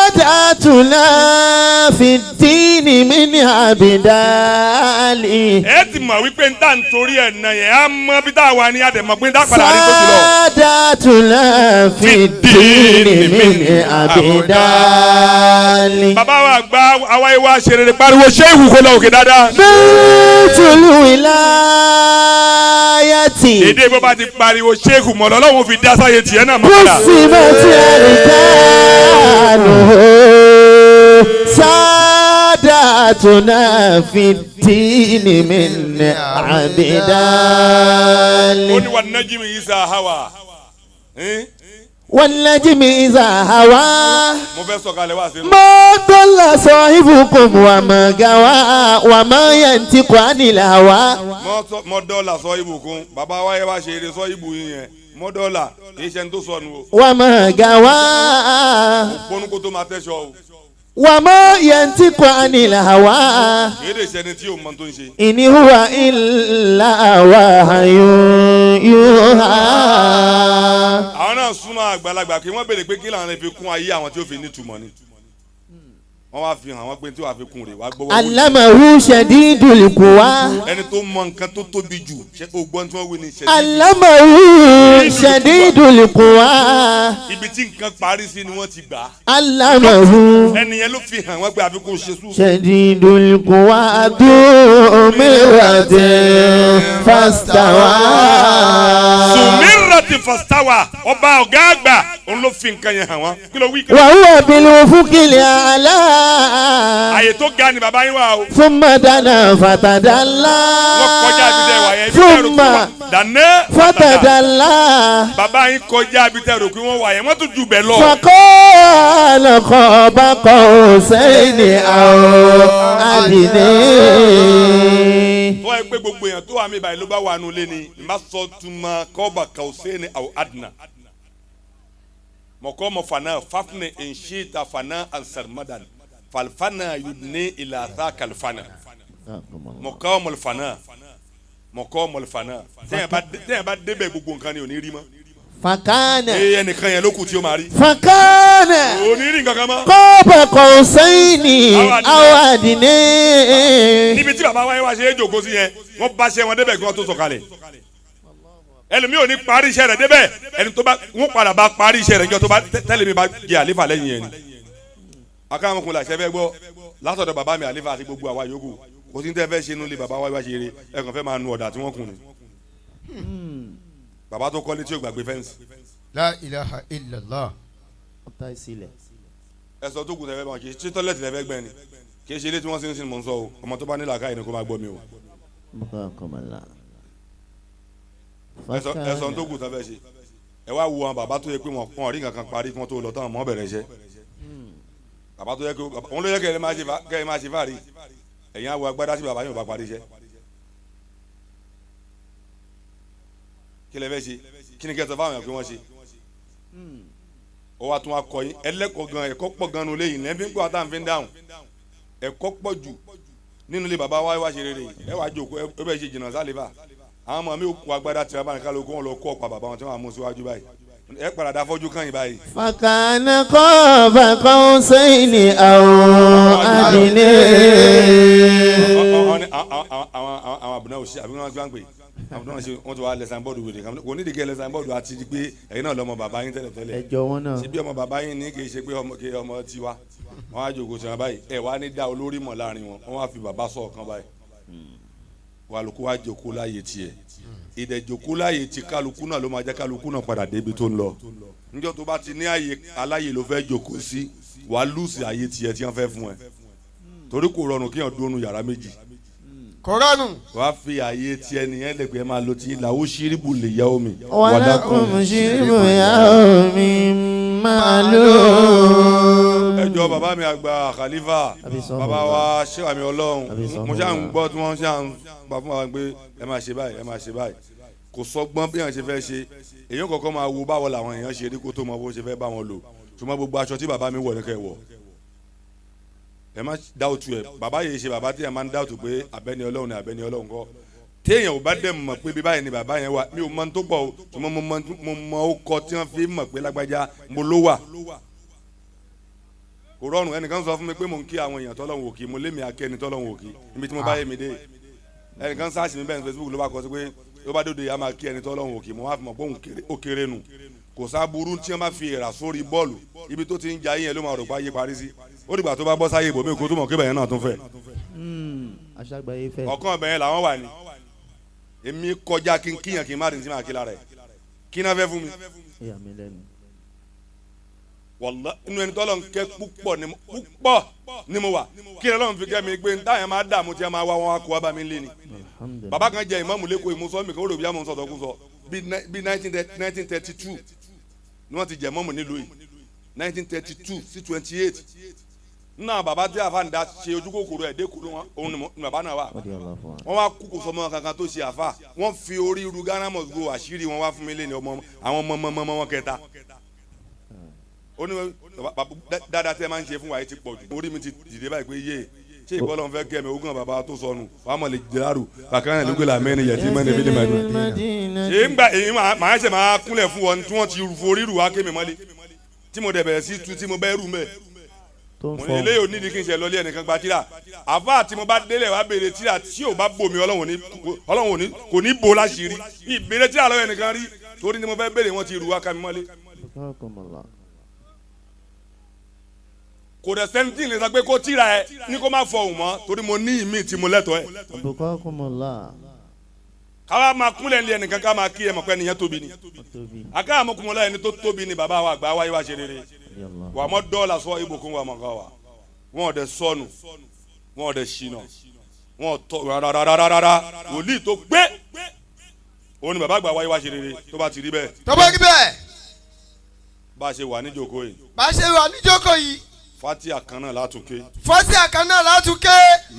Sadatuna fi dini min abidali. Ẹ ti mọ̀ wípé n ta nítorí ẹ̀ nà yẹn á mọ bí tá a wà ní àdèmọ̀ pé n ta padà rí tó jùlọ. Sadatuna fi dini min abidali. Bàbá wa gba àwa ìwà ṣeré pariwo ṣé ìwù kó lọ òkè dáadáa. Baitul wilayati. Èdè bó bá ti pariwo ṣéèkù mọ̀ lọ́wọ́ fi dá sáyé tiẹ̀ náà mọ́ padà. Kusimat arikanuhu sadatuna fi dini min abidali. Ó ní wà najmi iza hawa. Wan najmi iza hawa. Mo fẹ́ sọ̀kalẹ̀ wá sí. Ma dalla sahibukum wa ma gawa wa ma yantiqu anil hawa. Mọ dọ́là sọ ibùkún bàbá wáyé wá ṣe eré sọ ibù yín yẹn mọ dọ́là kì í ṣe ń tó sọnù o. Wa ma gawa. Òpónú kó tó máa tẹ́sọ o. Wa ma yantiqu anil hawa. Kì í lè ṣe ẹni tí yóò mọ tó ń ṣe. In huwa illa wahyun yuha. Àwọn náà súnmọ́ àgbàlagbà kí wọ́n béèrè pé kí làwọn lè fi kún ayé àwọn tí ó fi nítumọ̀ ni. Wọ́n wá fi hàn wọ́n pé tí wàá fi kún rè wá gbọ́wọ́. Allamahu shadidul quwa. Ẹni tó mọ nǹkan tó tóbi jù ṣe ògbọ́n tí wọ́n wí ni ṣe. Allamahu shadidul quwa. Ibi tí nǹkan parí sí ni wọ́n ti gbà. Allamahu. Ẹni yẹn ló fi hàn wọ́n pé àfikún ṣe sùn. Shadidul quwa dhu mirratin fastawa. Sumirratin fastawa ọba ọ̀gá àgbà òun ló fi nǹkan yẹn hàn wọ́n. Kí ló wí? Wa huwa bil ufuqil a'la. Àyè tó ga ni bàbá yín wà o. Thumma dana fatadalla. Wọ́n kọjá ibi tẹ́ wà yẹn. Thumma dana fatadalla. Bàbá yín kọjá ibi tẹ́ rò pé wọ́n wà yẹn wọ́n tún ju bẹ̀ lọ. Faqala qaba qawsayni aw adni. Tó wáyé pé gbogbo èèyàn tó wà mí báyìí ló bá wà nù lé ni má sọ tuma qaba qawsayni aw adna. Mọ̀kọ́ mọ̀ fana fafne nṣita fana ansarmadan falfana yudni ilata kalfana mọ̀kọ́ mọ̀ fana Mọ̀kọ́ mọ̀lẹ́fànà téèyàn bá débẹ̀ gbogbo nǹkan ni ò ní rí mọ́. Fakana. Ee ẹnìkan yẹn ló kù tí ó máa rí. Fakana. Ò ní rí nǹkan kan mọ́. Kọ́ọ̀bà kọ̀ọ̀sẹ́yìnì àwọn àdìní. Níbi tí bàbá wáyé wá ṣe é jòkó sí yẹn, wọ́n bá ṣe wọn débẹ̀ kí wọ́n tó sọ̀kalẹ̀. Ẹlòmíì ò ní parí iṣẹ́ rẹ̀ débẹ̀, ẹni tó bá wọ́n padà bá parí iṣẹ́ rẹ̀ níjọ́ tó bá tẹ́lẹ̀ mi bá jẹ àlífà lẹ́yìn yẹn ni. Akáwọn làṣẹ fẹ́ gbọ́ látọ̀dọ̀ bàbá mi àlífà àti gbogbo àwa yòókù, kò sí ní tẹ́ fẹ́ ṣe nulẹ̀ bàbá wáyé wá ṣe eré, ẹ kàn fẹ́ máa nu ọ̀dà tí wọ́n kùn ni. Bàbá tó kọ́lé tí ó gbàgbé fẹ́ǹsì. La ilaha illallah. Ẹ sọ tó kù tẹ́ fẹ́ máa ṣe, ṣé tọ́lẹ̀tì lẹ́fẹ́ gbẹ́ ni? Kì í ṣe ilé tí wọ́n sin mò ń sọ o, ọmọ tó bá nílò àkáyè ni kó máa gbọ́ mi o. Ẹ sọ tó kù tẹ́ fẹ́ ṣe. Ẹ wá wo àwọn bàbá tó yẹ pé wọn kàn rí nǹkan kan parí kí wọ́n tó lọ tán mọ́ bẹ̀rẹ̀ iṣẹ́. Bàbá tó yẹ kí òun ló yẹ kẹ́ ẹ máa ṣe fáàrí. Ẹ̀yin á wo agbádá sí bàbá yóò bá parí iṣẹ́. Kí lẹ fẹ́ ṣe? Kí ni kẹ́ ẹ sọ fáwọn èèyàn pé wọ́n ṣe? Ó wá tún wá kọ yín ẹlẹ́kọ̀ọ́ gan, ẹ̀kọ́ pọ̀ gan nulẹ̀ yìí lẹ́ẹ̀fín pé wàá fi ń dáhùn. Ẹ̀kọ́ pọ̀ jù nínú ilé bàbá wa wá ṣe rere. Ẹ wàá jókòó ẹ bẹ́ẹ̀ ṣe jìnnà sálífà. Àwọn ọmọ mi ò kó agbádá tìrẹ báyìí kálukú wọn lọ kó ọ̀pá bàbá wọn tí wọ́n á mú síwájú báyìí. Ẹ padà dá fọ́jú kàn yín báyìí. Fakana kọ́ọ̀bà kọ́ọ̀sẹ́yìnì àwọn àdìní. Àwọn àbùnà òṣì àbí wọn ti wá ń pè àbùnà òṣì wọn ti wá lẹ́sàn bọ́ọ̀dù wèrè kan kò nídìí kẹ́ lẹ́sàn bọ́ọ̀dù àti pé ẹ̀yin náà lọ́mọ bàbá yín tẹ́lẹ̀ tẹ́lẹ̀. Ẹjọ́ wọn náà. Ṣé bí ọmọ bàbá yín ní kì í ṣe pé ọmọ tiwa wọn á jòkó tiwọn báyìí ẹ wá ní dá olórí mọ̀ láàrin wọn wọn wá fi bàbá sọ̀ kan báyìí wàlúkú wá jòkó láàyè tiẹ̀ ìdẹ̀jòkó láàyè ti kálukú náà ló máa jẹ́ kálukú náà padà débi tó ń lọ níjọ́ tó bá ti ní àyè aláyè ló fẹ́ jòkó sí wàá lùsì àyè tiẹ̀ tí wọ́n fẹ́ fún ẹ torí kò rọrùn kéèyàn dúró yàrá méjì Kò rọrùn. Wàá fi àyè tiẹ̀ nìyẹn lè pé ẹ máa lo ti làwọ̀ ṣíríbù lè yá omi. Wàlákùn ṣíríbù yá omi máa lò. Ẹ jọ bàbá mi àgbà Khalifa bàbá wa ṣé àmì Ọlọ́run mo ṣáà ń gbọ́ tí wọ́n ṣáà ń pa fún wa pé ẹ máa ṣe báyìí ẹ máa ṣe báyìí kò sọgbọ́n bí èèyàn ṣe fẹ́ ṣe èèyàn kọ̀ọ̀kan máa wo báwo làwọn èèyàn ṣe rí kó tó mọ bó ṣe fẹ́ bá wọn lò ṣùgbọ́n gbogbo aṣọ tí bàbá mi wọ̀ ní kẹ́ wọ̀ ẹ má dáwùtù ẹ bàbá yìí ṣe bàbá tí ẹ máa ń dáwùtù pé abẹ́ni Ọlọ́run ni abẹ́ni Ọlọ́run kọ́ téèyàn ò bá dẹ̀ mọ̀ pé bí báyìí ni bàbá yẹn wà mi ò mọ tó pọ̀ o ṣùgbọ́n mo mọ ó kọ tí wọ́n fi mọ̀ pé lágbájá mo ló wà kò rọrùn ẹnìkan sọ fún mi pé mò ń kí àwọn èèyàn tọ́lọ́run òkì mo lémi akẹ́ni tọ́lọ́run òkì níbi tí mo bá yé mi dé ẹnìkan sáàsì mi bẹ́ẹ̀ ní Facebook ló bá kọ sí pé ló bá dòde yà máa kí ẹni tọ́lọ́run òkì mo wá fi mọ̀ pé ó kéré nu kò sáburú tí wọ́n bá fi èrà sórí bọ́ọ̀lù ibi tó ti ń ja yín yẹn ló máa rò pé ayé parí sí ó dìgbà tó bá bọ́ sáyé ibòmí kó tó mọ̀ kébẹ̀ yẹn náà tún fẹ́. Ọ̀kan ọ̀bẹ yẹn làwọn wà ní èmi kọjá kí n kíyàn kí n má rìn sí máa kí lára ẹ̀ kí náà fẹ́ fún mi. Wàlá inú ẹni tọ́lọ̀ ń kẹ́ púpọ̀ ni mo wà kí ni Ọlọ́run fi kẹ́ mi pé ntáyà máa dààmú tí a máa wá wọn wá kó wá bá mi lé ni. Bàbá kan jẹ ìmáàmù lẹ́kọ̀ọ́ ìmúsọ́ mi kò rò bí àmọ́ sọ̀tọ̀ kú sọ bí 1932 ni wọ́n ti jẹ mọ́mù nílùú yìí 1932 sí 28 nínú bàbá tí àfa ń da ṣe ojú kòkòrò ẹ̀ dẹ́kun wọn òun ni bàbá náà wà wọ́n wá kú kò sọmọ kankan tó ṣe àfa wọ́n fi orí irú Ghana must go àṣírí wọn wá fún mi lé ní ọmọ àwọn ọmọ wọn kẹta ó ní dáadáa tẹ́ máa ń ṣe fún wa yìí ti pọ̀ jù orí mi ti dìde báyìí pé yé ṣé ìbọ́lọ̀ ń fẹ́ kẹ́ mi ogún bàbá tó sọnù wàá mọ̀ lè jẹ́rù bàkàrà ìlú gbèlà mẹ́rin yẹtí mẹ́rin fílẹ̀ mẹ́rin. Ṣé ń gbà èyí màá ṣe máa kúnlẹ̀ fún wọn tí wọ́n ti forí rù wá kémi mọ́lé tí mo dẹ̀ bẹ̀rẹ̀ sí tu tí mo bẹ́ rù mẹ́. Mo ní eléyìí ò nídìí kí n ṣe lọlé ẹnìkan gba tíra àfa tí mo bá délẹ̀ wá béèrè tíra tí ò bá bò mí Ọlọ́run kò ní bò láṣìírí ìbéèrè tíra lọ́wọ́ ẹnìkan rí torí ni mo fẹ́ béèrè wọ́n ti rù wá ká mi mọ́lé. Kò dẹ̀ sẹ́ńtì lè sọ pé kó tíra ẹ ní kó má fọ òun mọ́ torí mo ní ìmí tí mo lẹ́tọ̀ọ́ ẹ̀. Káwa máa kúnlẹ̀ ní ẹnìkan ká máa kí ẹ mọ̀ pé ẹnìyẹn tóbi ni. Aká àmọ́kùnmọ́lá ẹni tó tóbi ni bàbá wa àgbà wáyé wá ṣe rere. Wà á mọ́ dọ́ọ̀là sọ ibùkún wa mọ̀ ká wa. Wọ́n ò dẹ̀ sọnù, wọ́n ò dẹ̀ ṣìnà, wọ́n ò tọ́ rárárárárá wòlíì tó gbé. Òun ni bàbá àgbà wáyé wá ṣe rere tó bá ti rí bẹ́ẹ̀. Tó bá rí bẹ́ẹ̀. Bá a ṣe wà níjókòó yìí. Bá a ṣe wà níjókòó yìí. Fatia kan náà látúnké. Fatia kan náà látúnké.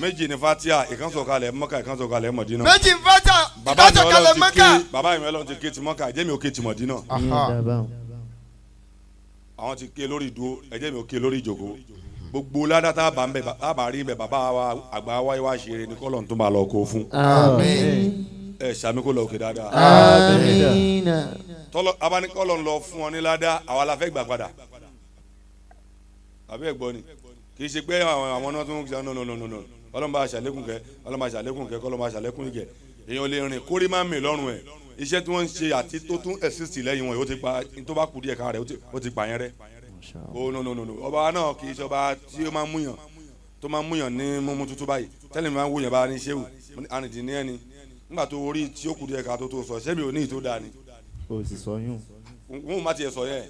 Méjì ni Fatia ìkan sọ̀kalẹ̀ Mọ́kà ìkan sọ̀kalẹ̀ Mọ̀dínà. Méjì ni Fatia ìkan sọ̀kalẹ̀ Mọ́kà. Bàbá mi Ọlọ́run ti ké ti Mọ́kà ẹ̀jẹ̀ mi ò ké ti Mọ̀dínà. Àwọn ti ké lórí ìdúró ẹ̀jẹ̀ mi ò ké lórí ìjòkó. Gbogbo ládàá tá a bá rí bẹ bàbá wa àgbà wa wá ṣeré ní kọ́lọ̀ tó máa lọ kó fún. Àmín. Ẹ sàmì kó lọ òkè dáadáa. Àmín. Tọ́lọ́ abanikọ́lọ́ ń lọ fún ọ ní ládàá, àwa la fẹ́ gbà padà. Àbí ẹ gbọ́ ni, kì í ṣe pé àwọn náà tún ń sọ no no no no no. Ọlọ́run bá aṣàlékún kẹ, Ọlọ́run bá aṣàlékún kẹ, kọ́lọ́run bá aṣàlékún kẹ. Èèyàn lè rìn kórè má mì lọ́rùn ẹ̀. Iṣẹ́ tí wọ́n ń ṣe àti tó tún ẹ̀sìsì lẹ́yìn wọn, ó ti pa tó bá kú díẹ̀ ká rẹ̀, ó ti pa yẹn rẹ́. Oh no no no no, ọba náà kì í ṣe ọba tí ó máa ń múyàn tó máa ń múyàn ní mímú tuntun báyìí. Tẹ́lẹ̀ mi máa ń wúyàn bá ní ṣéwù arìndín ní ẹni nígbà tó orí tí ó kú díẹ̀ ká tó sọ ṣé mi ò ní ìtó dáa ni. O sì sọ yún. N má tiẹ̀ sọ yẹn,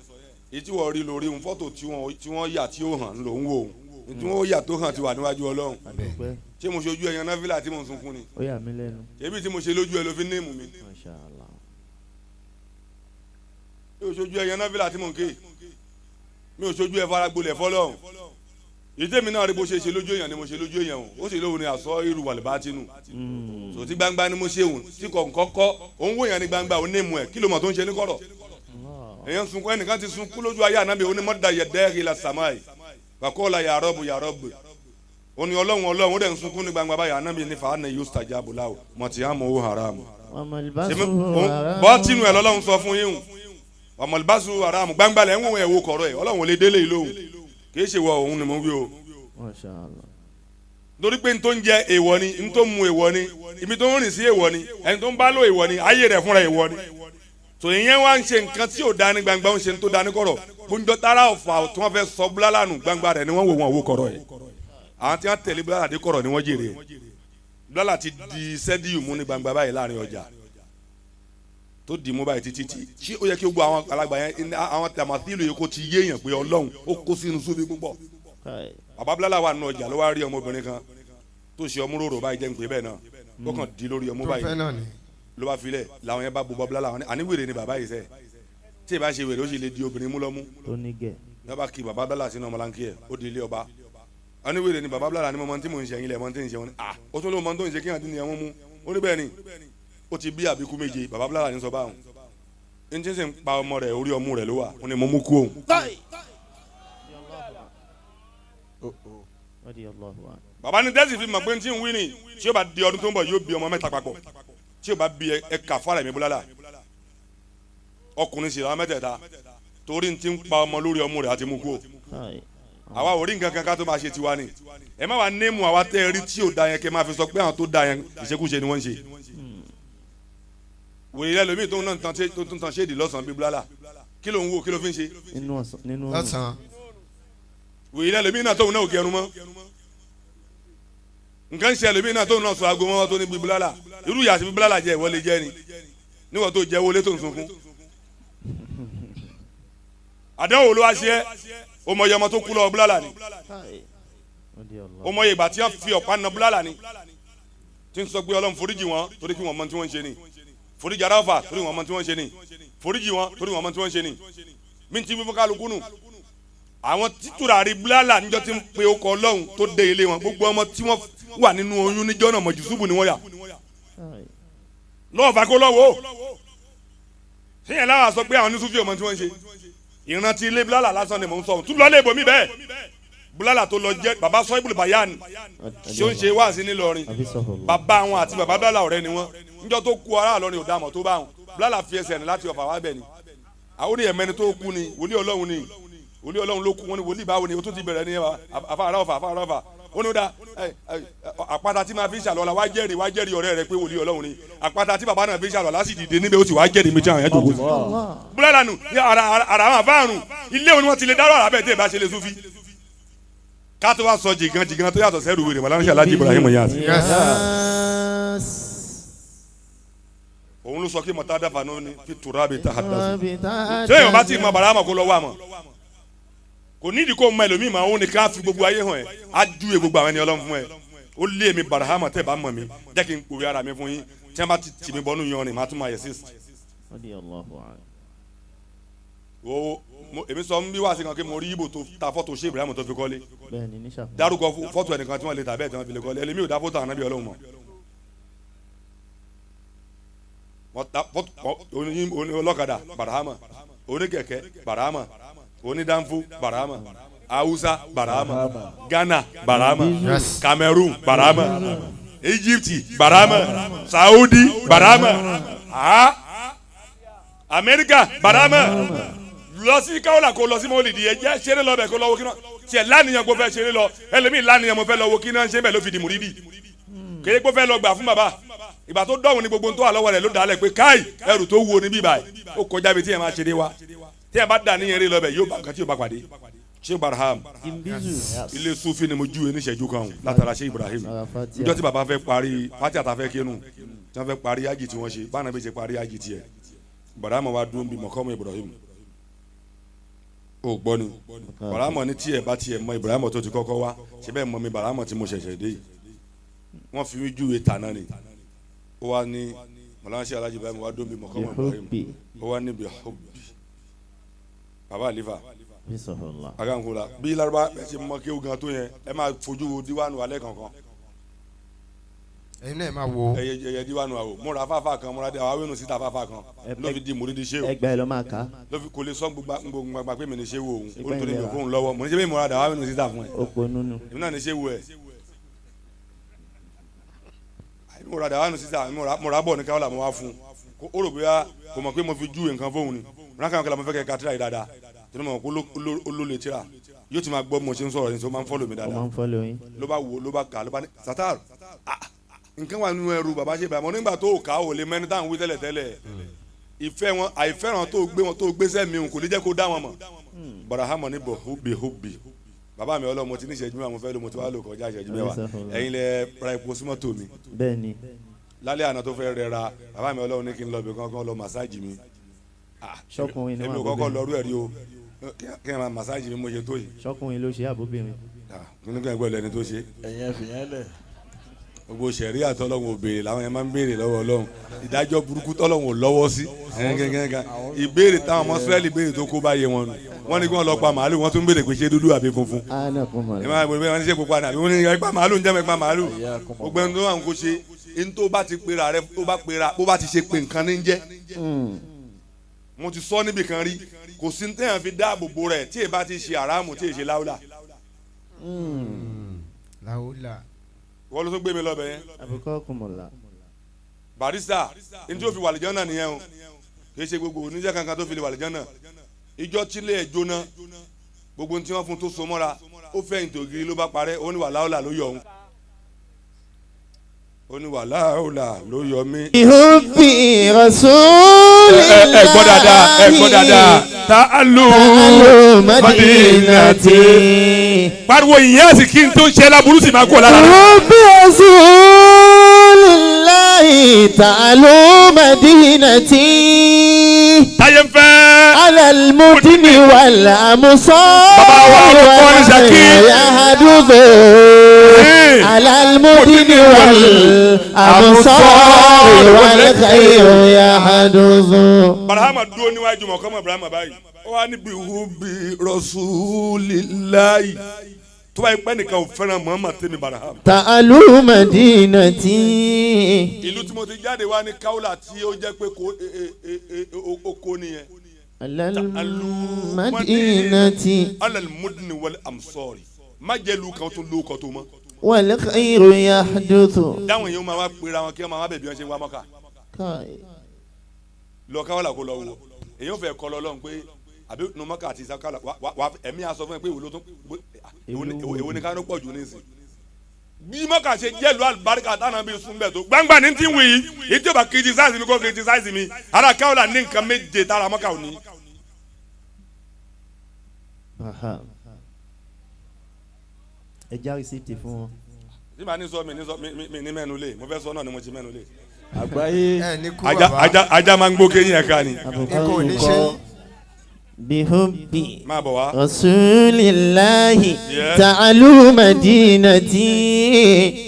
èyí tí wọ́n rí lórí òun fọ́tò tí wọ́n yà tí ó hàn ló ń wò ó, tí wọ́n yà tó hàn ti wà níwájú Ọlọ́run. Ṣé mo ṣe ojú ẹyan náfìlà tí mo ń sunkún ni? Ó yà mí lẹ́nu. Ṣebí tí mo ṣe lójú ẹ ló fi ní ìmù mi. Masha Allah. Mi ò ṣojú ẹyan náfìlà tí mo ń ké, mi ò ṣojú ẹ faragbolẹ̀ fọlọ́run. Ìtẹ́mi náà rí bó ṣe ṣe lójú èèyàn ni mo ṣe lójú èèyàn o, ó sì lóhun ni àsọ irú wàlúbá tinú. Sòtí gbangba ni mo ṣe òun tí kọ̀ǹkọ́ kọ́ òun wò yẹn ní gbangba òun ní ìmù ẹ̀, kí ló mọ̀ tó ń ṣe ní kọ̀rọ̀? Èèyàn sunkún, ẹnìkan ti sunkún lójú ayé ànábì, ó ní mọ́dà yẹ dẹ́rì la sàmáì bàkọ́ọ̀lá yà rọ́bù yà rọ́bù, ó ní Ọlọ́run Ọlọ́run, ó dẹ̀ ń sunkún ní gbangba báyìí. Ànábì ní fàánà yóò sàjábù láwù mọ̀tí àmọ́ ó haramu. Bọ́tínú ẹ̀ lọ́lọ́run sọ fún yín ọmọlùbáṣu haramu, gbangba lẹ̀ ń wò ẹ̀ wò kọ̀rọ̀ ẹ̀, Ọlọ́run ò lè délé yìí lóhùn, kì í ṣe wọ òun ni mo wí o. Torí pé n tó ń jẹ èèwọ̀ ni, n tó ń mu èèwọ̀ ni, ibi tó ń rìn sí èèwọ̀ ni, ẹni tó ń bá lò èèwọ̀ ni, ayé rẹ̀ fúnra èèwọ̀ ni. Tò ìyẹn wá ń ṣe nǹkan tí ò da ní gbangba, ń ṣe ń tó da ní kọ̀rọ̀. Gbóúnjọ tara ọ̀fà tí wọ́n fẹ́ sọ búlálà nù gbangba rẹ̀ ni wọ́n wò wọ́n wò kọ̀rọ̀ yìí. Àwọn tí wọ́n tẹ̀lé búlálà dé kọ̀rọ̀ ni wọ́n jèrè. Búlálà ti di sẹ́díù mú ní gbangba báyìí láàrin ọjà tó dì mú báyìí títí tí ó yẹ kí gbogbo àwọn alàgbà yẹn, àwọn tàmátìlù yìí kó ti yéèyàn pé Ọlọ́run ó kó sínú súnfí púpọ̀. Bàbá búlálà wà nù ọjà ló wá rí ọmọbìnrin kan tó ṣe ọmú rorò báyìí jẹ́ ń pè bẹ́ẹ̀ náà, ó kàn di lórí ọmú báyìí ló bá filẹ̀ làwọn yẹn bá bu bàbá làwọn àní wèrè ni bàbá yìí sẹ́, tí ì bá ṣe wèrè ó sì lè di obìnrin mú lọ́mú. Ní bá kí bàbá bílà sínú ọmọlanke ẹ̀ ó di ilé ọba. Àní wèrè ni bàbá bílà ni mo mọ tí mò ń ṣe ẹ̀yin lẹ̀ mọ tí ń ṣe wọn ni à ó tún ló mọ tó ń ṣe kí àti nìyẹn wọn mú ó ní bẹ́ẹ̀ ni ó ti bí àbíkú méje. Bàbá bílà ní sọ báwọn ní tí ń sì ń pa ọmọ rẹ̀ orí ọmú rẹ̀ ló wà ó ní mo mú kú òun. Bàbá ní tẹ́sí fi mọ̀ pé tí ń wí ni tí ó bá di ọdún tó ń bọ̀ yóò bí ọmọ mẹ́ta papọ̀, tí o bá bí ẹ kà fara mi búlálà ọkùnrin sì làwọn mẹ́tẹ̀ẹ̀ta torí n ti ń pa ọmọ lórí ọmú rẹ̀ àti mú kú o. Àwa ò rí nǹkan kan ká tó máa ṣe tiwa ni. Ẹ má wàá némù àwa tẹ́ ẹ rí tí ò da yẹn kẹ́ máa fi sọ pé àwọn tó da yẹn ìṣekúṣe ni wọ́n ń ṣe. Wòye rẹ lómi tó ń tan ṣéèdì lọ́sàn-án bí búlálà, kí ló ń wò, kí ló fi ń ṣe. Wòye rẹ lómi náà tóun náà ò gẹrun mọ́, nǹkan ṣe ẹlòmíín náà tóun náà sọ aago mọ́ tó ní bíbélà, irú ìyá àti bíbélà jẹ ìwọlé jẹ ni níwọ̀n tó jẹ́ wọlé tó ń sunkún. Àdánwò ló wá ṣe é, o mọ iye ọmọ tó kú lọ búlálà ni, o mọ iye ìgbà tí wọ́n fi ọ̀pá na búlálà ni, tí ń sọ pé Ọlọ́run foríjì wọn torí kí wọ́n mọ tí wọ́n ń ṣe ni, foríjì aráfà torí wọ́n mọ tí wọ́n ń ṣe ni, foríjì wọn torí wọ́n mọ tí wọ́n ń ṣe ni. Mi ti fífún kálukú nù àwọn títúrà rí búlálà níjọ́ tí ń pe ọkọ̀ Ọlọ́run tó dé ilé wọn, gbogbo ọmọ tí wọ́n wà nínú oyún níjọ́ náà mọ̀jùsùbù ni wọ́n yà lọ́ọ̀fà kó lọ́wọ́ síyẹn láwọn sọ pé àwọn oníṣúfì ọmọ tí wọ́n ń ṣe. Ìrántí ilé búlálà lásán ni mò ń sọ, tún lọ́lé ibòmí bẹ́ẹ̀ búlálà tó lọ jẹ́ bàbá sọ ibùdó bayan ṣé ó ń ṣe wáàsí nílọrin, bàbá wọn àti bàbá búlálà ọ̀rẹ́ ni wọ́n. Níjọ́ tó kú ará Ìlọrin ò dààmú tó bá wọn, búlálà fi ẹsẹ̀ rìn láti Ọ̀fà wá bẹ̀ ni. Àwọn oníyẹ̀mẹ́ni tó kú ni wòlíì Ọlọ́run ni, wòlíì Ọlọ́run ló kú wọn ni wòlíì báwo ni o tún ti bẹ̀rẹ̀ ní afárá Ọ̀fà afárá Ọ̀fà ó ní ó da àpáta tí máa fi ṣàlọ́lá wá jẹ́rìí ọ̀rẹ́ rẹ pé wòlíì Ọlọ́run ni, àpáta tí bàbá náà fi ṣàlọ́lá sì dìde níbẹ̀ ó sì wá jẹ́rìí mi tí àwọn yẹn jòkó sí. Búlálà nù ní ara àwọn àfáàrùn ilé òní wọn ti lè dárò àrà bẹ́ẹ̀ tí ì bá ṣe lè súnfí. Ká tó wá sọ jìgàn jìgàn tó yàtọ̀ sẹ́rù wèrè Mọ̀lánà Alhaji Ibrahim Niass. Òun ló sọ kí mọ̀tá dáfà náà ní fi tùrọ̀ àbí tá a dá sí. Ṣé èèyàn bá ti mọ bàrà àmọ̀ kó lọ wá mọ̀? Kò nídìí kó mọ ẹlòmíì máa ń ní ká fi gbogbo ayé hàn ẹ́, á júwe gbogbo àwọn ẹni Ọlọ́run fún ẹ. Ó lé mi Barahama tẹ́ bá mọ̀ mi, jẹ́ kí n pòwe ara mi fún yín. Tí wọ́n bá ti tì mí bọ́nú yan ni màá tún máa yẹ sí. Wo èmi sọ ń bí wá sí kan kí mo rí ibo tó ta fọ́tò ṣé Ibrahim tó fi kọ́lé. Dárúkọ fọ́tò ẹnìkan tí wọ́n lè tà bẹ́ẹ̀ tí wọ́n fi lè kọ́lé. Ẹlòmíì ò dá fọ́tò ànábì Ọlọ́run mọ̀. Wọ́n ta fọ́tò ọlọ́kadà Barahama, oníkẹ̀kẹ́ Barahama, onídànfó Barahama, Hausa Barahama, Ghana Barahama, Cameroon Barahama. Egypt Barama, Saudi Barama, Amẹ́ríkà Barama, lọ sí káwọlà kó lọ sí mọ́lìdì ẹ jẹ́ ṣeré lọ bẹ̀ kó lọ wo kí náà tiẹ̀ lánìyàn kó fẹ́ ṣeré lọ ẹlòmíì lánìyàn mo fẹ́ lọ wo kí náà ṣe bẹ́ẹ̀ ló fi di mùrídì kéde kó fẹ́ lọ gbà fún bàbá ìgbà tó dọ̀hún ni gbogbo tó wà lọ́wọ́ rẹ̀ ló dálẹ̀ pé káì ẹrù tó wúwo ní bíbá yìí ó kọjá bí tí yẹn máa ṣeré wa tí yẹn bá dà níyẹn rí lọ bẹ̀ yóò bá nǹkan tí yóò bá pàdé. Sheikh Barham ilé Sufi ni mo júwe ní ìṣẹ́jú kan látara Sheikh Ibrahim níjọ́ tí bàbá fẹ́ parí fati àtàfẹ́ kínú tí wọ́n fẹ́ parí ájì tí wọ́n ṣe báwọn bí ṣe parí ájì tiẹ̀ Barham wa dún bí mọ̀kọ́mù Ibrahim o gbọ́ ni Barham ní tiẹ̀ bá tiẹ̀ mọ Ibrahim tó ti kọ́kọ́ wá ṣe bẹ́ẹ̀ mọ mi Barham tí mo ṣẹ̀ṣẹ̀ dé yìí wọ́n fi mí júwe tàná ni ó wá ní mọ̀láńṣẹ́ Alhaji Ibrahim wá dún bí mọ̀kọ́mù Ibrahim ó wá níbi hubbi baba alifa agankola bí Lárúbá ẹ ṣe mọ kéwù gan tó yẹn ẹ máa fojú wo díwánu alẹ́ kankan ẹ̀yin náà máa wo ẹyẹ díwánu àwò múra fáfá kan múra dé àwọn awénu síta fáfá kan ló fi di mùrídìí ṣéwù ẹgbẹ́ ẹ lọ máa kà á ló fi kò lè sọ gbogbo pé mi ní ṣéwù òun ó nítorí mi ò fóun lọ́wọ́ mo ní ṣe bí múra dé àwọn awénu síta fún ẹ òpó nínú èmi náà ní ṣéwù ẹ múra dé àwọn awénu síta múra bọ̀ ní káwọ́là mo wá fún un ó rò bóyá kò mọ̀ pé mo fi júwe nǹkan fóun ni rákàwọn kẹlẹ́ mo fẹ́ kẹ́ ka tíra yìí dáadáa tẹnu mọ̀ kó ló lè tíra yóò ti máa gbọ́ mo ṣe ń sọ̀rọ̀ ní sọ máa ń fọ́lọ̀ mi dáadáa ló bá wo ló bá kà ló bá ní Satar nǹkan wà nínú ẹrù bàbá ṣe bàmọ́ nígbà tó kà ó lè mẹ́ni táwọn wí tẹ́lẹ̀ tẹ́lẹ̀ ìfẹ́ wọn àìfẹ́ràn tó gbé wọn tó gbé sẹ́mi òun kò lè jẹ́ kó dá wọn mọ̀ Barahama ní bọ̀húbì húbì bàbá mi ọlọ́mọ ti ní ìṣẹ́jú mẹ́wàá mo fẹ́ lò mo ti wá lò kọjá ìṣẹ́jú mẹ́wàá ẹ̀yin lẹ ra epo símọ́tò mi bẹ́ẹ̀ni lálẹ́ àná tó fẹ́ rẹra bàbá mi ọlọ́run ní kí n lọ bẹ̀ kankan lọ màsáàjì mi sọkùnrin ni èmi ò kọ́kọ́ lọ rú ẹ̀rí o kí ẹ máa màsáàjì mi mo ṣe tó yìí. sọkùnrin ló ṣe àbóbìnrin. nínú kí ẹ gbọ́dọ̀ ẹni tó ṣe. ẹ̀yin fìyẹn lẹ̀. gbogbo sẹ̀rí àtọ́lọ́hún ò béèrè làwọn yẹn máa ń béèrè lọ́wọ́ ọlọ́run ìdájọ́ burúkú tọ́lọ́hún ò lọ́wọ́ sí ìbéèrè táwọn ọmọ Ísírẹ́lì béèrè tó kó báyé wọn nù wọ́n ní kí wọ́n lọ pa màálù wọ́n tún béèrè pé ṣé dúdú àbí funfun ẹ máa bọ̀ wọ́n ní ṣe pupa nàbí wọ́n ní ẹ pa màálù ń jẹ́ mẹ́pa màálù gbogbo ẹni tó wà ń kó ṣe ní tó bá ti pera rẹ tó bá pera bó bá ti ṣe pé nǹkan ní jẹ́ mo ti sọ níbi kan rí kò sí téèyàn fi dáàbò bo rẹ̀ tí èyí bá ti ṣe àràmù tí èyí ṣe láwùlà. láwùlà. wọ́n ló tún gbé mi lọ bẹ̀ yẹn. àbùkọ́ kùmọ̀lá. Barista ní tí ó fi wàlìjọ́ náà nìyẹn o kì í ṣe gbogbo oníṣẹ́ kankan tó fi lè wàlìjọ́ náà ìjọ tílé ẹ̀ jóná gbogbo tí wọ́n fún tó so mọ́ra ó fẹ̀yìntì ògiri ló bá parẹ́ ó ní wà láwùlà ló yọ òun ó ní wàhálà ló yọ mí. Ìhùbí Rasulillah. Ẹ gbọ́ dáadáa ẹ gbọ́ dáadáa. Ta'alu Madinati. Pariwo ìyẹn sì kí n tó ń ṣe láburú sì máa kó lára. Ìhùbí Rasulillah. Ta'alu Madinati. Táyé ń fẹ́. Alal mudini wal amsar. Bàbá wa olùkọ́ ní Ṣakí. Yahadudhu. Alal mudini wal amsar wal khayr yahadudhu. Barahama dúró níwájú mọ̀kọ́mọ̀ Barahama báyìí. Ó wá níbi hubi Rasulillahi. Tó bá yẹ pé nìkan ò fẹ́ràn Muhammad tẹ́mi Barahama. Ta'alu Madinati. Ìlú tí mo ti jáde wá ní Kaula tí ó jẹ́ pé oko nìyẹn. Alal Madinati. Alal mudini wal amsari. Má jẹ́ lu kan tó lu kan tó mọ́. Wal khayru yahduthu. Dáwọn èèyàn máa wá pera wọn kí wọ́n máa wá bẹ̀bí wọn ṣe ń wá mọ́kà. Lọ Kaula kó lọ wo. Èèyàn fẹ́ kọ́ lọ lọ́hùn pé àbí nu mọ́kà àti Kaula wà ẹ̀mí aṣọ fún ẹ pé èwo ló tún èwo ni kánú pọ̀ jù nísìn. Bí mọ́kà ṣe jẹ́ lu àlùbáríkà táwọn bí sún bẹ́ẹ̀ tó gbangba ní ti ń wì yìí èyí tí ó bá criticize mi kó criticize mi ara Kaula ní nǹkan méje tára mọ́kà ò ní. Ẹ já rìsíìtì fún wọn. Tí màá ní sọ mi ní sọ mi ní mẹ́nu lé mo fẹ́ sọ náà ni mo ti mẹ́nu lé. Àgbáyé ẹ ní kú bàbá. Ajá máa ń gbó kéyìn ẹ̀ka ni. Ikú ò ní ṣe yín. Bihubbi Máa bọ̀ wá. Rasulillahi ta'alu Madinati.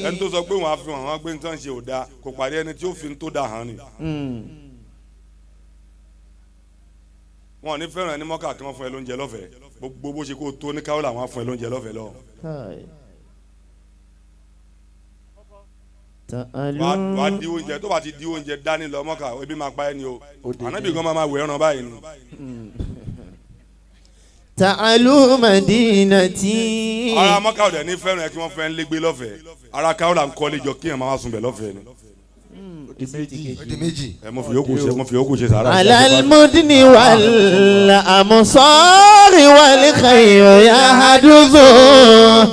Ẹni tó sọ pé wọ́n á fi hàn wọ́n pé nǹkan ṣe ò dáa kò parí ẹni tí ó fi ń tó dáa hàn ni. Wọn ò ní fẹ́ràn ẹni mọ́kà kí wọ́n fún ẹ lóúnjẹ lọ́fẹ̀ẹ́ gbogbo bó ṣe kó tó ní Kaula wọn á fún ẹ lóúnjẹ lọ́fẹ̀ẹ́ lọ. Wà á di oúnjẹ tó bá ti di oúnjẹ dání lọ mọ́kà ebi máa pa ẹni o ànábì gan máa wẹ̀ ẹran báyìí ni. Ta'alu madinati. Ara mọ́ká ọ̀dẹ̀ ní fẹ́ràn ẹ kí wọ́n fẹ́ ń légbé lọ́fẹ̀ẹ́. Ara káwọn là ń kọ́lé jọ kí ẹ̀ máa sùn bẹ̀ lọ́fẹ̀ẹ́ ni. Ó di méjì. Ẹ mo fi yòókù ṣe sàrà. Alal mudni wal amsari wal khayr yahduthu.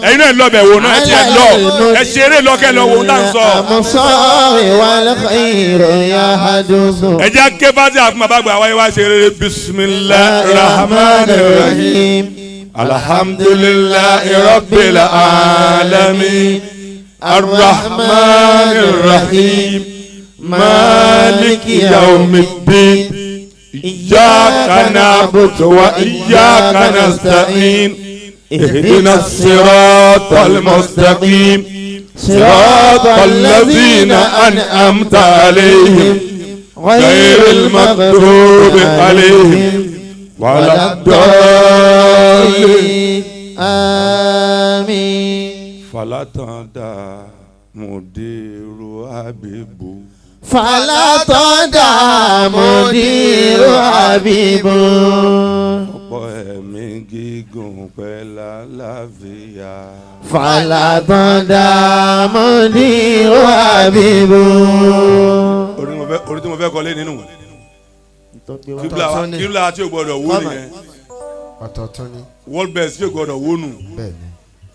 Ẹ̀yin náà lọ bẹ̀ wò náà ẹ tiẹ̀ lọ ẹ ṣeré lọ́kẹ́ lọ wò náà sọ. Amsari wal khayr yahduthu. Ẹ jẹ́ ké bá ti àfihàn bàbá àgbà wáyé wá ṣeré bismillahir rahmanir rahim. Alhamdulillahi rabbil alamin. Arrahmanir rahim. Maliki yawmiddin. Iyyaka na'budu wa iyyaka nasta'in. Ihdina as-siratal mustaqim. Siratal ladzina an'amta alayhim. Ghayril maghdubi alayhim waladdallin. Àmín. Falatanda mudiru Habibu. Falatanda mudiru Habibu. Ọ̀pọ̀ ẹ̀mí gígùn pẹ̀lú àlàáfíà. Falatanda mudiru Habibu. Orin tí mo fẹ́ kọ lé nínú. Kíbla tí o gbọ́dọ̀ wó nìyẹn. Ọ̀tọ̀ọ̀tọ̀ ni. World best tí o gbọ́dọ̀ wó nù. Bẹ́ẹ̀ni.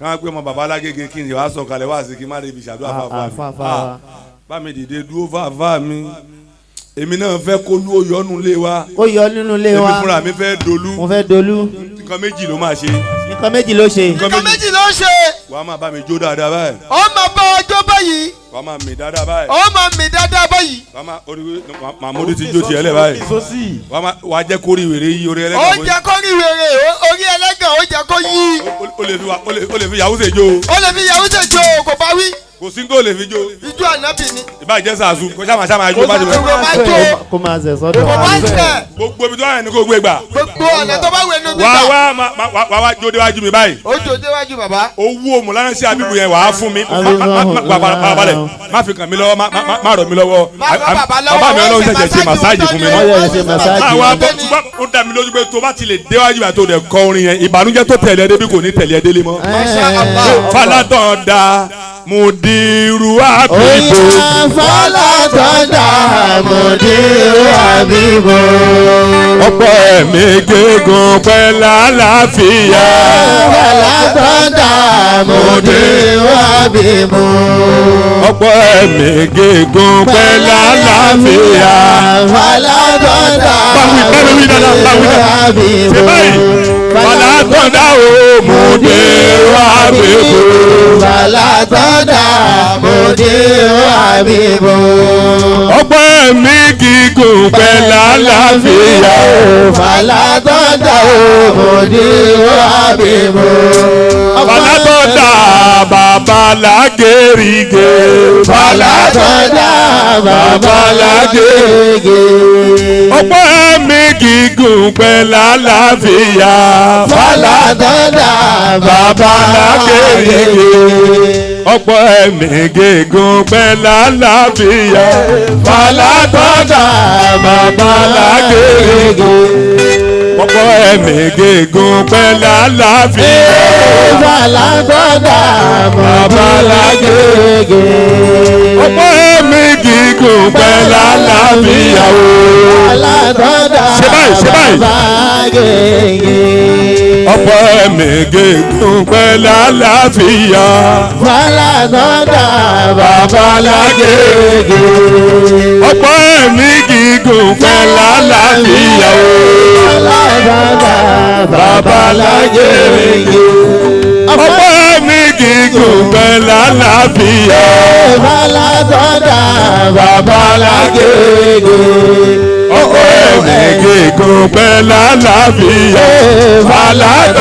Káwọn pé ọmọ bàbá alágége kí ni wàá sọ kalẹ̀ wá sí kí n má lè fi ṣàdúrà fáfá mi. Bá mi dìde dúró fáfá mi. Èmi náà fẹ́ kó lú ó yọnu lé wa. Ó yọ nínú lé wa. Èmi fúnra mi fẹ́ dolú. Mo fẹ́ dolú. Nǹkan méjì ló máa ṣe. Nǹkan méjì ló ṣe. Nǹkan méjì ló ṣe. Wàá máa bá mi jó dáadáa báyìí. Ó máa bá ọjọ́ báyìí. Wàá máa mì dáadáa báyìí. Ó máa mì dáadáa báyìí. Wàá máa orí Mahmood ti jó tiẹ̀ lẹ̀ báyìí. Wàá jẹ́ kórìí wèrè yí orí ẹlẹ́gàn. Ó jẹ́ kórìí wèrè orí ẹlẹ́gàn ó jẹ́ kó yí. Ó lè fi yahoo ṣe jó. Ó lè fi yahoo ṣe jó kò bá wí. Kò sí tó lè fi jó. Ijó ànábì ni. Ìbá jẹ́ sàásù kó sáma sáma jó bá ti bẹ̀. Kó máa ṣẹ̀ sọ́dọ̀. Kó máa ṣẹ̀. Gbogbo ibi tó wà ní kó gbé gbà. Gbogbo ọ̀nà tó bá wẹ̀ ní gbígbà. Wá wá jó déwájú mi báyìí. Ó jó déwájú bàbá. Owó mọ̀lánà sí abibu yẹn wàá fún mi. Balẹ̀ má fi kàn mí lọ́wọ́ má rọ̀ mí lọ́wọ́. Bàbá mi Ọlọ́run ṣẹ̀ṣẹ̀ ṣe màsáàjì fún mi. Ó dá mi lójú pé tó bá ti lè déwájú àti òde kọ orin yẹn ìbànújẹ́ tó tẹ̀lé ẹ débi kò ní tẹ̀lé ẹ délé mọ́. Falatọ̀ da mudiru Habibu. Oya falatọ̀dà mudiru Habibu. Ọ̀pọ̀ ẹ̀mí gígùn pẹ̀lú àlàáfíà. Falatọ̀dà mudiru Habibu. Ọ̀pọ̀ ẹ̀mí gígùn pẹ̀lú àlàáfíà. Falatọ̀dà mudiru Habibu. Ṣé báyìí? Falatọ̀dà o mudiru Habibu. Falatọ̀dà mudiru Habibu. Ọ̀pọ̀ ẹ̀mí gígùn pẹ̀lú àlàáfíà. Falatọ̀dà mudiru Habibu. Falatọ̀dà bàbá làgẹ̀rìgẹ̀. Falatọ̀dà bàbá làgẹ̀rìgẹ̀. Ọ̀pọ̀ ẹ̀mí gígùn pẹ̀lú àlàáfíà. Falatọ̀dà bàbá làgẹ̀rìgẹ̀. Ọ̀pọ̀ ẹ̀mí gígùn pẹ̀lú àlàáfíà. Falatọ̀dà bàbá làgẹ̀rìgẹ̀. Ọ̀pọ̀ ẹ̀mí gígùn pẹ̀lú àlàáfíà. Falatọ̀dà bàbá làgẹ̀rìgẹ̀. Ọ̀pọ̀ ẹ̀mí gígùn pẹ̀lú àlàáfíà. Falatọ̀dà bàbá làgẹ̀rìgẹ̀. Ọ̀pọ̀ ẹ̀mí gígùn pẹ̀lú àlàáfíà. Falatọ̀dà bàbá làgẹ̀rìgẹ̀. Ọ̀pọ̀ ẹ̀mí gígùn pẹ̀lú àlàáfíà. Falatọ̀dà bàbá làgẹ̀rìgẹ̀. Ọ̀pọ̀ ẹ̀mí gígùn pẹ̀lú àlàáfíà. Falatọ̀dà bàbá làgẹ̀rìgẹ̀. Ọ̀pọ̀ ẹ̀mí gígùn pẹ̀lú àlàáfíà. Falatọ̀dà.